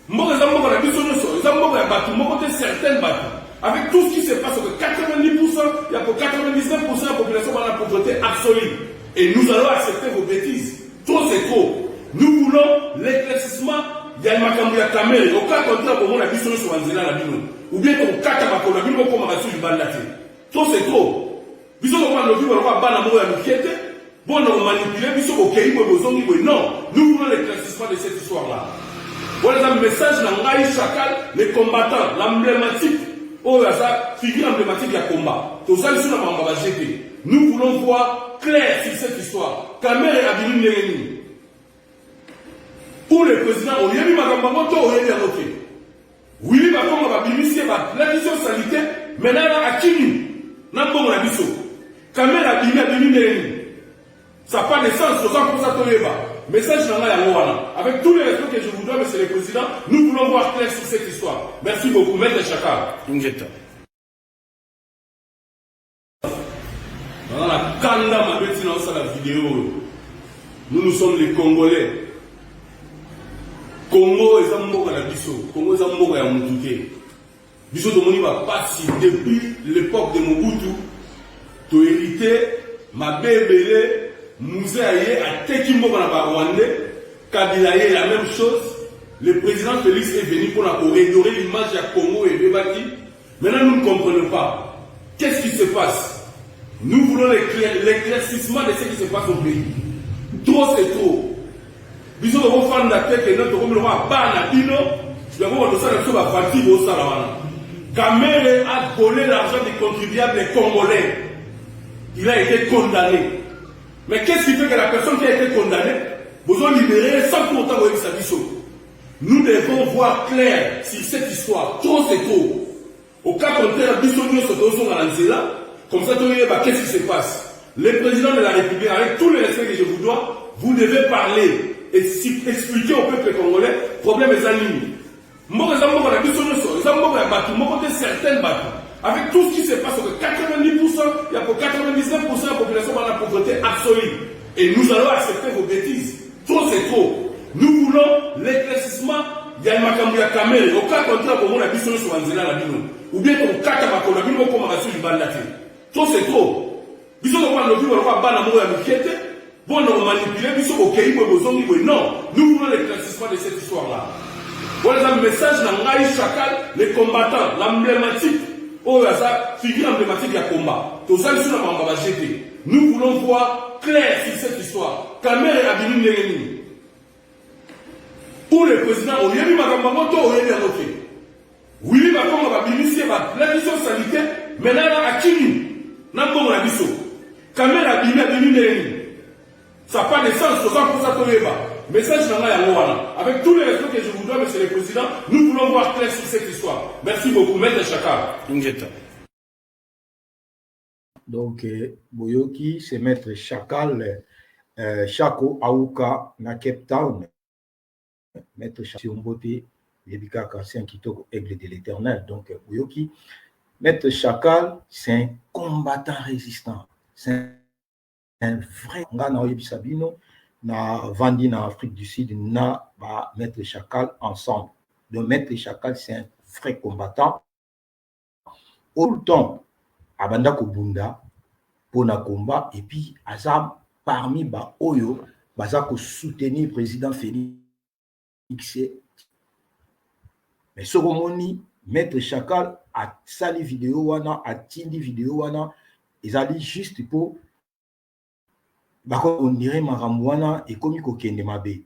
Speaker 5: Mboka eza mboka na biso nyonso, eza mboka ya bato moko te, certaines bato. Avec tout ce qui se passe, que 90%, il y a pour 99% de la population dans la pauvreté absolue, et nous allons accepter vos bêtises? Trop, c'est trop. Nous voulons l'éclaircissement ya makambo ya Kamerhe. Au cas contraire, komona biso nyonso banzela na bino, ou bien tokokata makolo na bino, bokoma basu libanda te. Trop, c'est trop. Biso tokoma lobi balokola bana moko ya mike te bona komanipuler biso, bokei boye, bozongi boye. Non, nous voulons l'éclaircissement de cette histoire là. Wana eza message na ngai, Chacal le combattant, l'emblématique oyo aza figure emblématique ya combat. Toza liso na makambo ya baje te. Nous voulons voir clair sur cette histoire. Kamerhe abimi ndenge nini? Pour le président, oyebi makambo yango to oyebi yango te? Willy Bakonga, babimisi ye, balakisi yo saleté. Maintenant akimi na mbongo na biso. Kamerhe abimi, abimi ndenge nini? Ça n'a pas de sens. Toza mposa toyeba. Message na ngai yango wana. Avec tout le respect que je vous dois, monsieur le président, nous voulons voir clair sur cette histoire. Merci beaucoup, maître Chakal.
Speaker 2: Ingeta.
Speaker 5: Naza na kanda mabe ntina osala video oyo. Nous, nous sommes les Congolais. Congo eza mboka na biso. Congo eza mboka ya mutu te. Biso tomoni bapasi depuis l'époque de Mobutu. Tohérité mabe ebele. Mzee aye, ateki mboka na Barwandais. Kabila ye, la même chose. Le président Félix est venu pour redorer l'image ya Congo ebebaki. Maintenant, nous ne comprenons pas qu'est-ce qui se passe. Nous voulons l'éclaircissement de ce qui se passe au pays. Trop, c'est trop. Biso tokofanda te kende tokomi lokola bana bino. Yango bakosala biso ba parti bosala wana. Kamere a volé l'argent des contribuables congolais. Il a été condamné. Mais qu'est-ce qui fait que la personne qui a été condamnée, vous ont libéré sans pour autant boyebisa biso? Nous devons voir clair sur cette histoire. Trop, c'est trop. Au cas contraire, biso nyonso tozonga na nzela, comme ça toyeba qu'est-ce qui se passe. Le président de la République, avec tout le respect que je vous dois, vous devez parler et expliquer au peuple congolais problème eza nini. Mboka eza mboka na biso nyonso, eza mboka ya bato moko te, certaines bato. Avec tout ce qui se passe, que 90%, il y a pour 99% de la population dans la pauvreté absolue. Et nous allons accepter vos bêtises. Trop, c'est trop. Nous voulons l'éclaircissement ya makambo ya Kamere. Au cas contraire, komona biso nyonso banzela na bino. Ou bien kokata makolo na bino, bokoma basu libanda te. Trop, c'est trop. Biso tokoma lobi lokola bana moko ya mike te. Bon, on manipule biso, okei boye, bozongi boye. Non, nous voulons l'éclaircissement de cette histoire-là. Voilà un message na ngai Chacal, les combattants, l'emblématique. Oyo aza figure emblématique ya combat. Toza biso na makambo ya ba GT. Nous voulons voir clair sur cette histoire. Kamere abimi ndenge nini? Ou le président oyebi makambo yango to oyebi yango te? Willy Bakonga babimisi ye, balaki so salite, maintenant na akimi na mbongo na biso. Kamere abimi, abimi ndenge nini? Ça n'a pas de sens, toza mposa toyeba. Message na ngai yango wana. Avec tout le respect que je vous dois, monsieur le président, nous voulons voir clair sur cette histoire. Merci beaucoup, maître Chacal.
Speaker 6: Ingeta.
Speaker 1: Donc, boyoki, c'est maître Chacal, Chako Aouka na Cape Town. Maître Chacal Mbote, yebi kaka, c'est un kitoko aigle de l'Éternel. Donc, boyoki, maître Chacal, c'est un combattant résistant. C'est un vrai nga na oyebisa bino na vandi na Afrique du Sud na ba maître Chacal ensemble. Donc maître Chacal, c'est un vrai combattant. Tout le temps abanda kobunda mpona combat et puis aza parmi ba oyo baza kosoutenir président Félix. Mais soki omoni maître Chacal asali video wana, atindi video wana, ezali juste mpo bakondire makambo wana ekomi kokende mabe.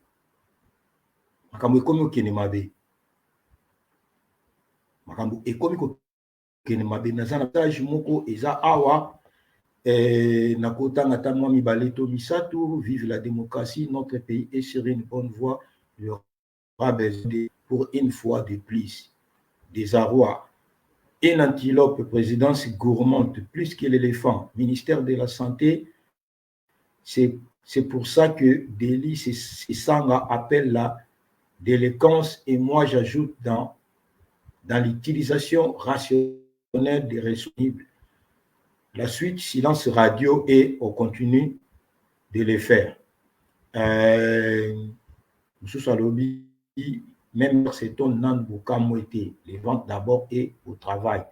Speaker 1: Makambo ekomi kokende mabe, makambo ekomi kokende mabe. Naza na page moko eza awa, nakotanga ata mwa mibale to misato. Vive la démocratie, notre pays est sur une bonne voie, il y aura besoin de, pour une fois de plus désarroi. Une antilope, présidence gourmande plus que l'éléphant, ministère de la Santé. C'est pour ça que Delly Sesanga appelle la délinquance et moi j'ajoute dans l'utilisation rationnelle des ressources. La suite, silence radio et on continue de le faire. Mosusu alobi, même c'est ton nan bokamwete, les ventes d'abord et au travail.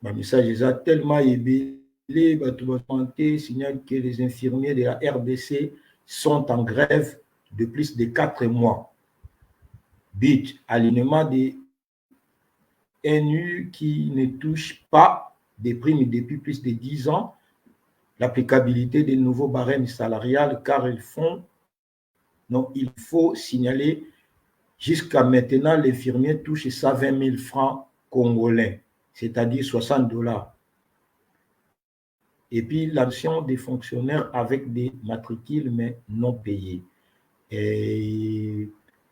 Speaker 1: Message eza tellement ebele, bato basanté signale que les infirmiers de la RDC sont en grève de plus de 4 mois. But, alignement des NU qui ne touche pas des primes depuis plus de 10 ans, l'applicabilité des nouveaux barèmes salariales, car ils font, non, il faut signaler, jusqu'à maintenant, l'infirmier touche 120 000 francs congolais, c'est-à-dire 60 $. Et puis, l'action des fonctionnaires avec des matricules, mais non payés. Et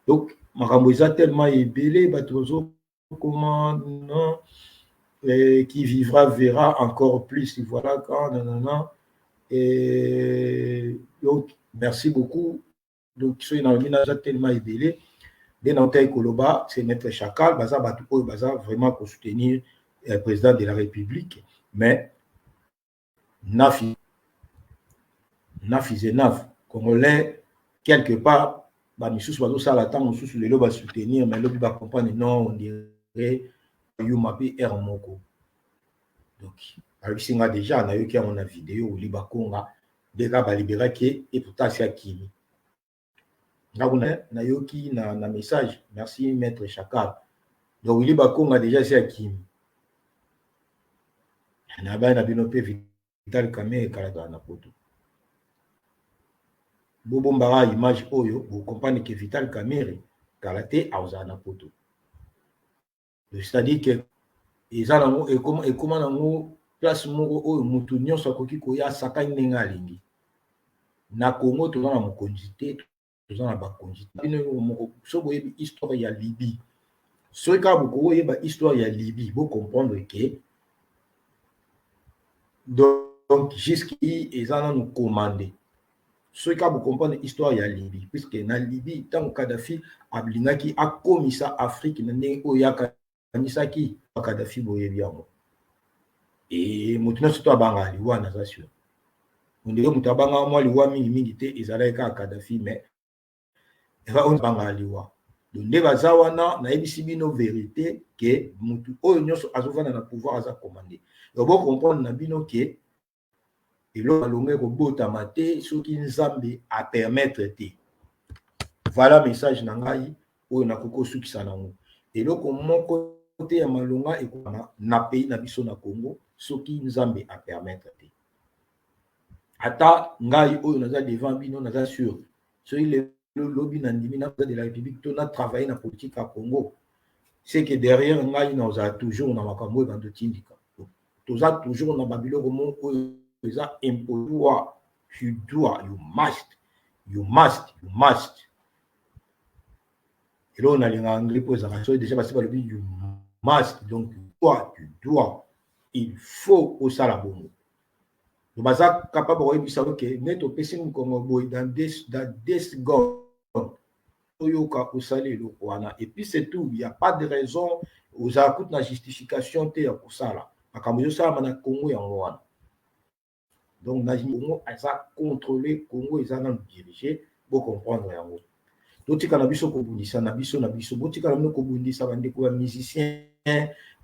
Speaker 1: donc, makambo eza tellement ebele, bato comment non, et qui vivra verra encore plus. Voilà quand, non, non, non. Et donc, merci beaucoup. Donc, soki nalobi naza tellement ebele nde nautaki koloba, c'est maître Chacal, baza bato oyo baza vraiment kosoutenir président de la République. Mais nafi nafi zenaf congolais quelque part, bamisusu bazosala ntango mosusu lelo basoutenir, mais lobi bacomprendre, non, on dirait yuma mpe aire moko. Donc bayebisi nga déjà, nayoki yango na video Willy Bakonga nde kaka balibéraki ye, et pourtant asi akimi. Nga kuna nayoki na message. Merci maître Chakal. Donc Willy Bakonga déjà asi akimi na bai na bino mpe Vital Kamerhe ekalaka na poto. Bobombaka image oyo, bocomprendre ke Vital Kamerhe kala te akozala na poto. C'est-à-dire que eza nango ekoma nango place moko oyo mutu nyonso akoki koya asakani ndenge alingi. Na Congo toza na mokonzi te, toza na bakonzi te. Bino moko soki boyebi histoire ya Libye, soki kaka bokoki koyeba histoire ya Libye, bocomprendre ke donc jusqu'ici eza nanu commandé. Soki kaka bocomprendre histoire ya Libye, puisque na Libye ntango Kadhafi alingaki akomisa Afrique na ndenge oyo akanisaki, Kadhafi boyebi yango, e moto nyonso to abangaka liwa, naza sûr ondenge moto abangaka mwa liwa mingimingi te, ezalaki kaka Kadhafi, mais oyo abangaka liwa. Donc nde baza wana, nayebisi bino vérité ke motu oyo nyonso azovanda na pouvoir aza commandé. Donc bocomprendre na bino ke eloko alongo ekobotama te soki Nzambe apermettre te. Voilà message na ngai oyo nakoki kosukisa nango. Eloko moko te ya malonga ekokama na pays na biso na Congo soki Nzambe apermettre te. Ata ngai oyo naza devant bino, naza sûr, soki lelo lobi na ndimi na de la République to na travailler na politique ya Congo, c'est que derrière ngai nazala toujours na makambo oyo bando tindika. Toza toujours na babiloko moko oyo eza imposoir. Tu dois, you must, you must, you must. Eloko nalingaka anglais mpo ezalaka soki déjà basi balobi "you must", donc toi tu dois, il faut osala bongo. Donc baza capable koyebisa oke nde topesi mokongo boye, dans 2 secondes oyoka osali eloko wana, et puis c'est tout. Y a pas de raison, ozala kutu na justification te ya kosala makambo ezosalama na Congo. Yango wana, donc na Congo eza contrôlé, Congo eza nanu dirigé. Bocomprendre yango. Totika na biso kobundisa na biso na biso, botika na bino kobundisa bandeko ya musicien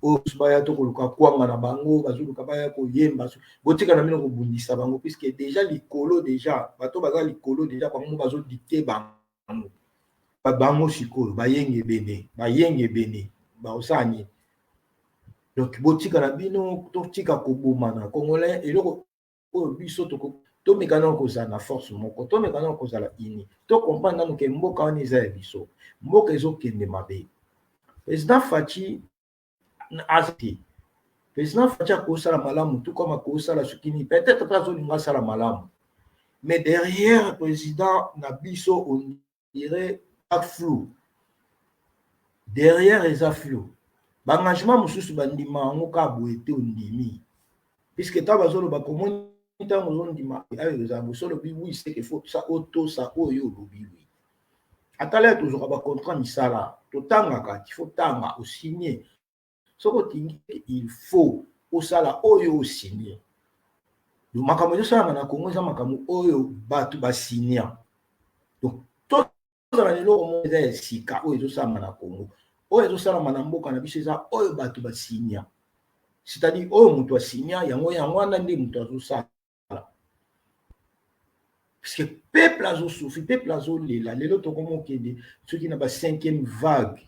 Speaker 1: oyo baya to koluka kwanga na bango, bazoluka baya koyemba. Botika na bino kobundisa bango, puisque déjà likolo, déjà bato baza likolo, déjà bango bazodicter bango. Bango sikoyo bayenge ebene, bayenge ebene, bakosala nini? Donc botika na bino, totika kobomana. Congolais, eloko oyo biso tomeka nano kozala na force moko, tomeka nano kozala uni, tocomprendre nano ke mboka wana eza ya biso. Mboka ezokende mabe. Président Fatshi aza te, président Fatshi akosala malamu tout comme akosala soki nini, peut-être mpe azolinga asala malamu, mais derrière président na biso on dirait flou, derrière eza flou. Baengagement mosusu bandima yango kaka boye te, ondimi puisque ntango bazoloba komoni, ntango ozondima ayo ezala boso, olobi oui, c'est que faut sa otosa oyo olobi oui. Atala ya tozwaka bacontrat misala, totangaka, il faut tanga, osigne. Soki otingi, il faut osala oyo osigne. Donc makambo ezosalama na Congo eza makambo oyo bato basinia. Donc tozala na eloko moko eza ya sika oyo ezosalama na Congo, oyo ezosalama na mboka na biso, eza oyo bato basinia, c'est-à-dire oyo moto asinia yango, yango wana nde moto azosala, parce que peuple azosouffrir, peuple azolela. Lelo tokoma okende soki na ba cinquième vague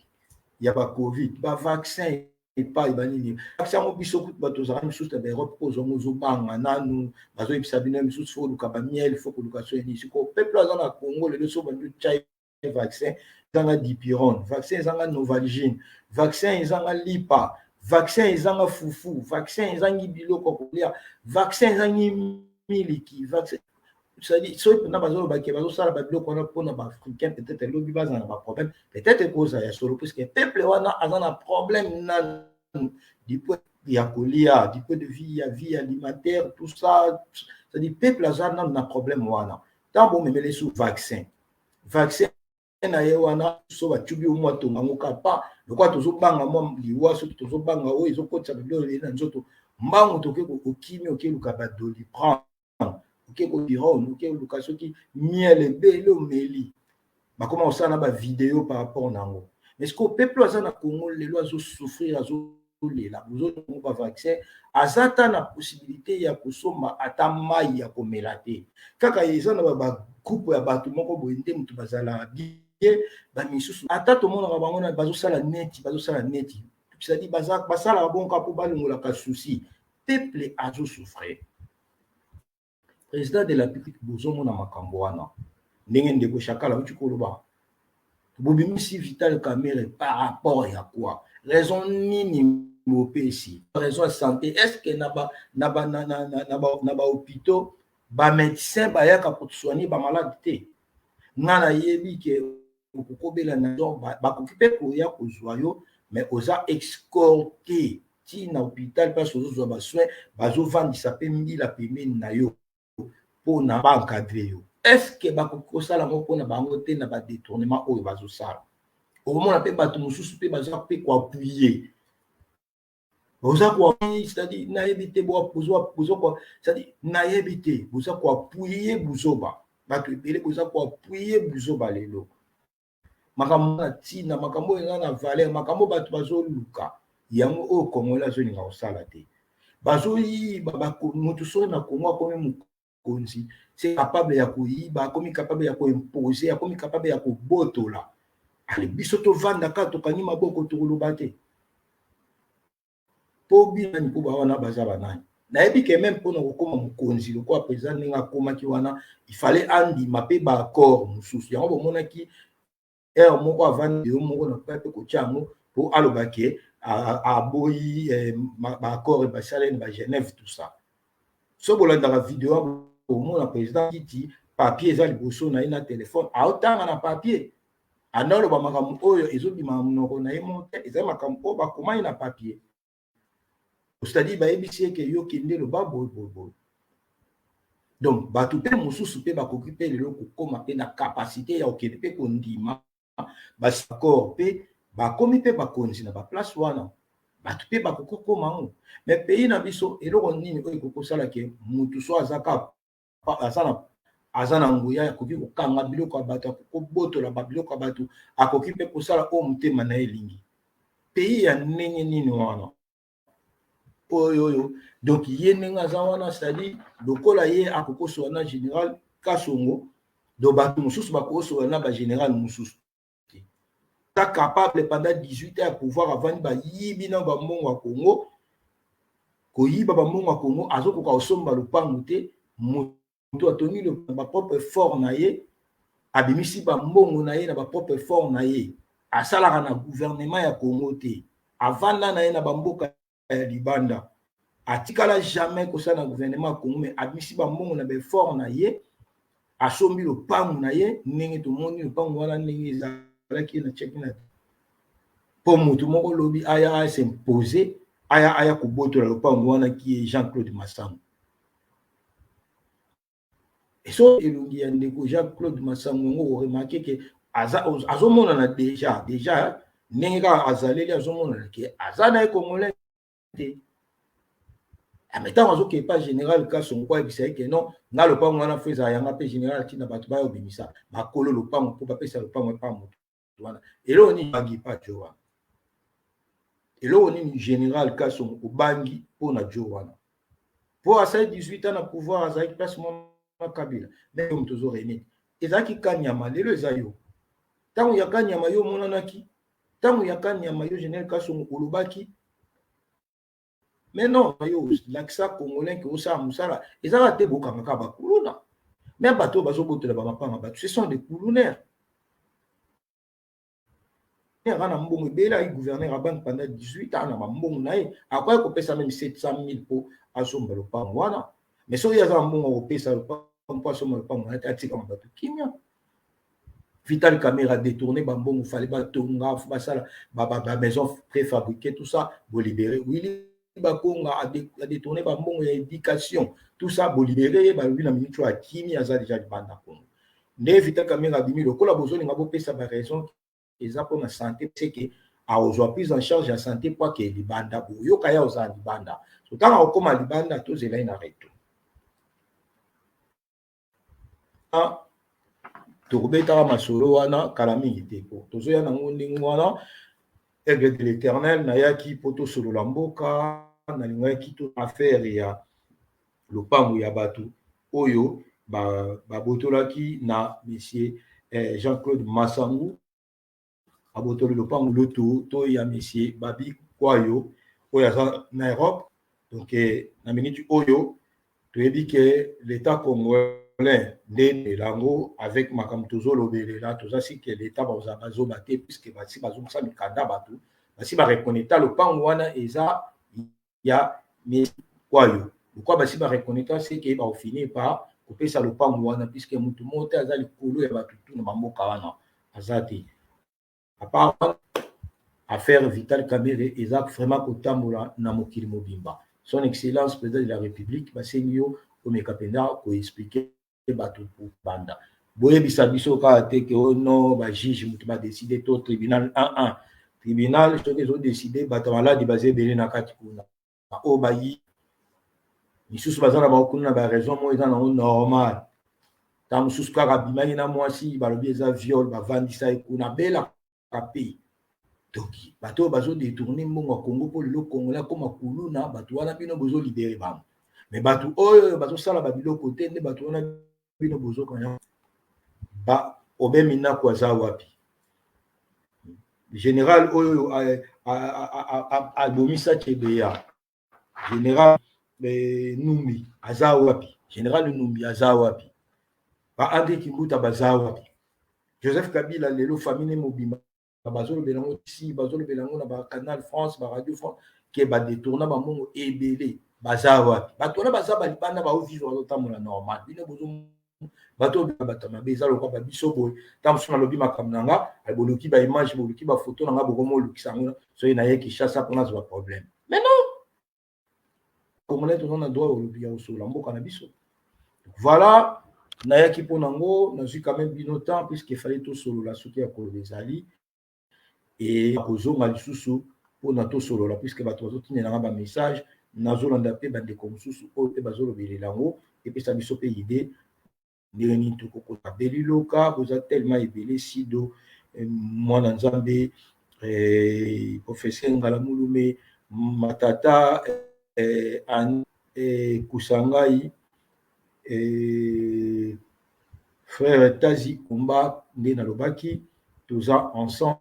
Speaker 1: ya bacovid, bavaccin epai banini, vaccin yango biso kutu bato ozalaka misusu na baEurope mpo ozongo ozobanga nanu, bazoyebisa bino misusu faut koluka bamiel, faut koluka so nini. Sikoyo peuple aza na Congo lelo, so bandi tya vaccin ezanga dipyrone, vaccin ezanga Novalgine, vaccin ezanga lipa, vaccin ezanga fufu, vaccin ezangi biloko ya kolia, vaccin ezangi miliki, vaccin, c'est-à-dire soki mpena bazolobaki bazosala babiloko wana mpona baafricain, peut-être elobi bazala na baproblème, peut-être ekozala ya solo, puisque peuple wana aza na problème nanu du point ya kolia, du point de vue ya vie alimentaire, tout ça. C'est-à-dire peuple aza nanu na problème wana. Ntango bomemeli su vaccin, vaccin na ye wana, so batubi yo mwa tonga yango kapa lokola tozobanga mwa liwa, soki tozobanga oyo ezokotisa biloko na nzoto, mbangu toke okimi, okeluka badoliprane, oke kodipyrone, oke luka soki miel ebele omeli. Bakoma kosala na bavideo par rapport na yango. Mais ce que peuple aza na Congo lelo azosouffrir, azolela, bozongo bavaccin, aza ta na possibilité ya kosomba ata mai ya komela te. Kaka eza na bagroupe ya bato moko boye nde moto bazalaka bien, bamisusu ata tomonaka bango na bazosala neti bazosala neti, c'est-à-dire basalaka bongo kaka mpo balongolaka souci. Peuple azosouffrir. Président de la République, bozomona makambo wana. Ndenge ndeko Shakala auti koloba, bobimisi Vital Kamerhe par rapport ya quoi? Raison nini bopesi? Raison ya santé? Est ce que na ba na ba na na na ba na ba hôpitaux ba médecin bayaka kosoigner ba malade te? Nga nayebi ke okokobela na bakoki mpe koya kozwa yo, mais oza escorté ti na hôpital place ozozwa basoin, bazovandisa mpe mbila pembeni na yo mpona baencadre yo. Est ce que bakoki kosala yango mpona bango te na badétournement oyo bazosala? Okomona mpe bato mosusu mpe baza mpe koappuyer, boza koappuyer, c'est-à-dire nayebi te, c'est-à-dire nayebi te, boza koappuyer buzoba. Bato ebele boza koappuyer buzoba. Lelo makambo na ntina, makambo oyo eza na valeur, makambo bato bazoluka yango oyo Congolais azolinga kosala te, bazoyiba. Moto soki na Kongo akomi mokonzi, c'est capable ya koyiba, akomi capable ya koimpose, akomi capable ya kobotola. Ale, biso tovandaka, tokangi maboko, tokoloba te. Mpo binani? Mpo bawana baza banani? Nayebi ke même mpona kokóma mokonzi lokola président ndenge akomaki wana, il fallait andima mpe baaccord mosusu. Yango bomonaki ere moko avandi yo moko na mpe kotia yango mpo aloba ke aboyi baaccord basaleli ba Genève, tout ça. So bolandaka video, omona président kiti papier eza liboso na ye na telefone, aotanga na papier, anda oloba makambo oyo ezobima na monoko na ye moko te, ezali makambo oyo bakomaki na papier, c'est-à-dire bayebisi eke yo kende loba boye boye boye. Donc bato mpe mosusu mpe bakoki mpe lelo kokóma mpe na capacité ya kokende mpe kondima baaccord mpe bakomi mpe bakonzi na baplace wana. Bato mpe bakoki kokóma yango. Mais pays na biso, eloko nini oyo ekoki kosala ke mutu so aza ka aza na nguya, akoki kokanga biloko ya bato, akoki kobotola babiloko ya bato, akoki mpe kosala oyo motema na ye elingi? Pays ya ndenge nini wana oyo? Donc ye ndenge aza wana, c'est-à-dire lokola ye akokosola na général Kasongo, donc bato mosusu bakokosola na bagénéral mosusu te. Ta capable pendant 18 ans ya pouvoir, avandi, bayibi na bambongo ya Congo, koyiba bambongo ya Congo, azokoka kosomba lopango te. Moto atongi bapropre effort na ye, abimisi bambongo na ye na bapropre effort na ye, asalaka na gouvernement ya Congo te, avanda na ye na bamboka ya libanda, atikala jamais kosala na gouvernement ya Congo, mais abimisi bambongo na baeffort na ye, asombi lopango na ye. Ndenge tomoni lopango wana ndenge ezalaki na cheki na mpo motu moko lobi aya as'impose, aya kobotola lopango wana, ki Jean Claude Masango. So elongi ya ndeko Jean Claude Masango yango, oremarquer ke azomonana déjà ndenge kaka azaleli, azomonana ke aza na ye Congolais te. Mais ntango azokepa général Kasongo po ayebisa ye ke non, nga lopango wana fo ezala yanga, mpe général atinda bato baya obimisa bakolo lopango mpo bapesa lopango epa moto wana. Eloko nini bangi pa jo wana? Eloko nini général Kasongo obangi mpo na jo wana? Mpo asali 18 ans na pouvoir, azalaki place mona Kabila, mais yo moto ozorene ezalaki Kanyama, lelo eza yo. Ntango ya Kanyama yo omonanaki, ntango ya Kanyama yo général Kasongo olobaki. Mais non, yo lakisa Congolais ke osala mosala. Ezalaka te bokangaka bakuluna, mais bato oyo bazobotola bamapanga bato, ce sont des kulunaires. Aza na mbongo ebele, ayi gouverneur ya banque pendant 18 ans, na bambongo na ye akoki kopesa même 700 000 mpo asomba lopango wana. Mais soki aza na mbongo akopesa lopango mpo asomba lopango wana te, atikama bato kimia. Vital Kamerhe détourné bambongo, fallait batonga, basala bamaison préfabriqué, tout ça, bolibéré. Willy Bakonga a détourné bambongo ya éducation, tout ça, bolibéré ye. Balobi na minute oyo akimi, aza déjà libanda Congo. Nde Vital Kamerhe abimi, lokola bozolinga bopesa baraison eza mpona santé, seke akozwa prise en charge ya santé po ake libanda. Boyoka ye ozala libanda. So ntango akokóma libanda, tozela ye na retour, tokobetaka masolo wana kala mingi te, po tozoya nango ndenge wana. Aigle de l'Éternel, nayaki mpo tosolola mboka. Nalingaki to affaire ya lopango ya bato oyo babotolaki na monsieur Jean-Claude Masangu, abotoli lopango loto to ya monsieur Babi Kwayo oyo aza na Europe. Donc na minute oyo toyebi ke l'État congolais Congolais nde yango avec makambo tozolobelela, toza sike leta bazala bazoba te, puisque basi bazongisa mikanda, bato basi bareconnecta lopango wana eza ya kwayo. Lokwa basi bareconnecta, seke bakofinir par kopesa lopango wana, puisque motu moko te aza likolo ya bato tu na bamboka wana, aza te. À part affaire Vital Kamerhe, eza vraiment kotambola na mokili mobimba. Son Excellence Président de la République, basengi yo komeka mpenza koexpliquer bato banda boyebisa biso kaka te ke o non, bajuge moto badécider to tribunal 11 tribunal. Soki ezodécider, bato ya maladi baza ebele na kati kuna, oyo bayi misusu baza na bango kuna na baraison moko eza nango normal. Ta mosusu kaka abimaki na mwasi, balobi eza viol, bavandisa ye kuna, abelaka mpe. Donc bato oyo bazodétourner mbongo ya Congo mpo lelo Congolais akóma kuluna, bato wana bino bozolibérer bango, mais bato oyo bazosala babiloko te nde bato wana bino bozokanya ba obemi ndako. Aza wapi général oyo abomisa Chebeya? Général Numbi aza wapi? Général Numbi aza wapi? Ba André Kimbuta baza wapi? Joseph Kabila lelo, famille mobimba bazolobela yango, si bazolobela yango na bacanal France, baradio France, ke badétourna bambongo ebele, baza wapi bato wana? Baza balibanda, baovivre, bazotambola normal. Bino bozo bato oyo bato mabe eza lokwa babiso boye. Ntango mosusu nalobi makambo na nga, boluki baimage, boluki bafoto na nga, bokoma olukisa yango soki naye Kinshasa mpona azwa problème. Mais non, Congolais toza na droit olobi ya kosola mboka na biso. Voilà, nayaki mpo nango, nazwi quand même bino temps, puisque fallait tosolola. Soki ya koloba ezali, e kozonga lisusu mpona tosolola, puisque bato bazotindelanga bamessage, nazolanda mpe bandeko mosusu oyo mpe bazolobelela yango, epesa biso mpe idée ndenge nini tokokota. Beliloka, boza tellement ebele. Sido mwana Nzambe, professeur Ngala Mulume Matata, Kusangai, frère Tazi Kumba, nde nalobaki toza ensemble.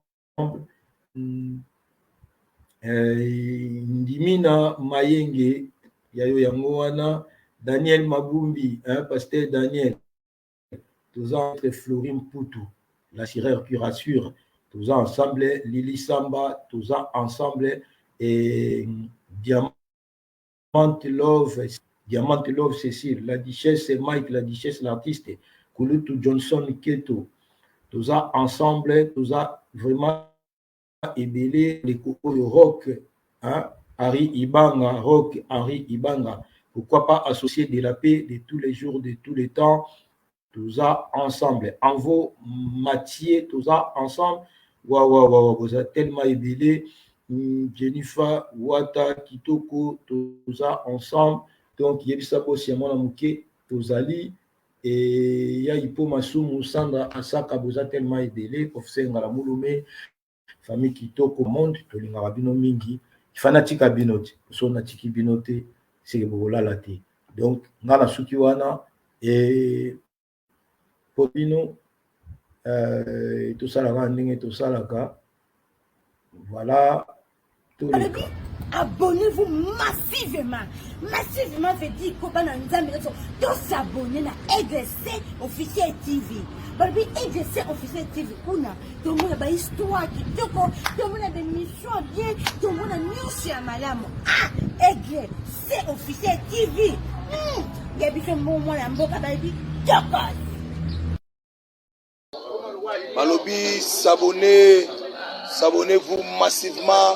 Speaker 1: Ndimina Mayenge yayo yango wana, Daniel Mabumbi, hein, pasteur Daniel, toza entre Florim Putu, l'assureur qui rassure, toza ensemble. Lili Samba, toza ensemble. Et Diamant Love, Diamant Love Cécile, la duchesse Mike, la duchesse, l'artiste Kulutu Johnson Keto, toza ensemble, toza vraiment ebele. Ndeko oyo Rock, hein, Henri Ibanga, Rock Henri Ibanga, pourquoi pas associé de la paix de tous les jours, de tous les temps, toza ensemble. Envo Mathieu, toza ensemble. Wa wa wa wa, boza tellement ebele. Jennifer Wata Kitoko, toza ensemble. Donc yebisa bosi ya mwana moke tozali e ya Ipo Masumu, Sandra Asaka, boza tellement ebele. Professeur Ngala Mulume, famille kitoko monde, tolingaka bino mingi. Ifa natika bino te, so natiki bino te, seke bokolala te. Donc nga na suki wana e po bino tosalaka ndenge tosalaka. Voilà, toleka.
Speaker 6: Abonnez-vous massivement. Massivement veut dire ko bana Nzambe nyonso tos'abonner na Aigle C Officiel TV. Balobi Aigle C Officiel TV, kuna tomona bahistoire kitoko, tomona baémission bien, tomona nyonso ya malamu. Ah, Aigle C Officiel TV, ya biso mo mwana mboka, balobi tokos.
Speaker 7: Balobi s'abonner, s'abonnez-vous massivement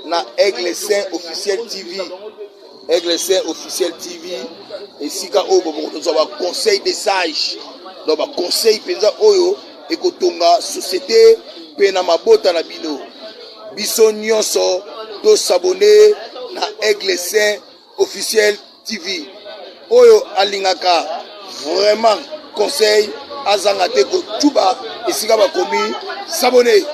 Speaker 7: na Aigle Saint Officiel TV, Aigle Saint Officiel TV, esika oyo bokozwa baconseil de sage, donc baconseil mpenza oyo ekotonga société mpe na mabota na bino. Biso nyonso tos'abonner na Aigle Saint Officiel TV. Oyo alingaka vraiment conseil azanga te kotuba esika bakomi s'abonner.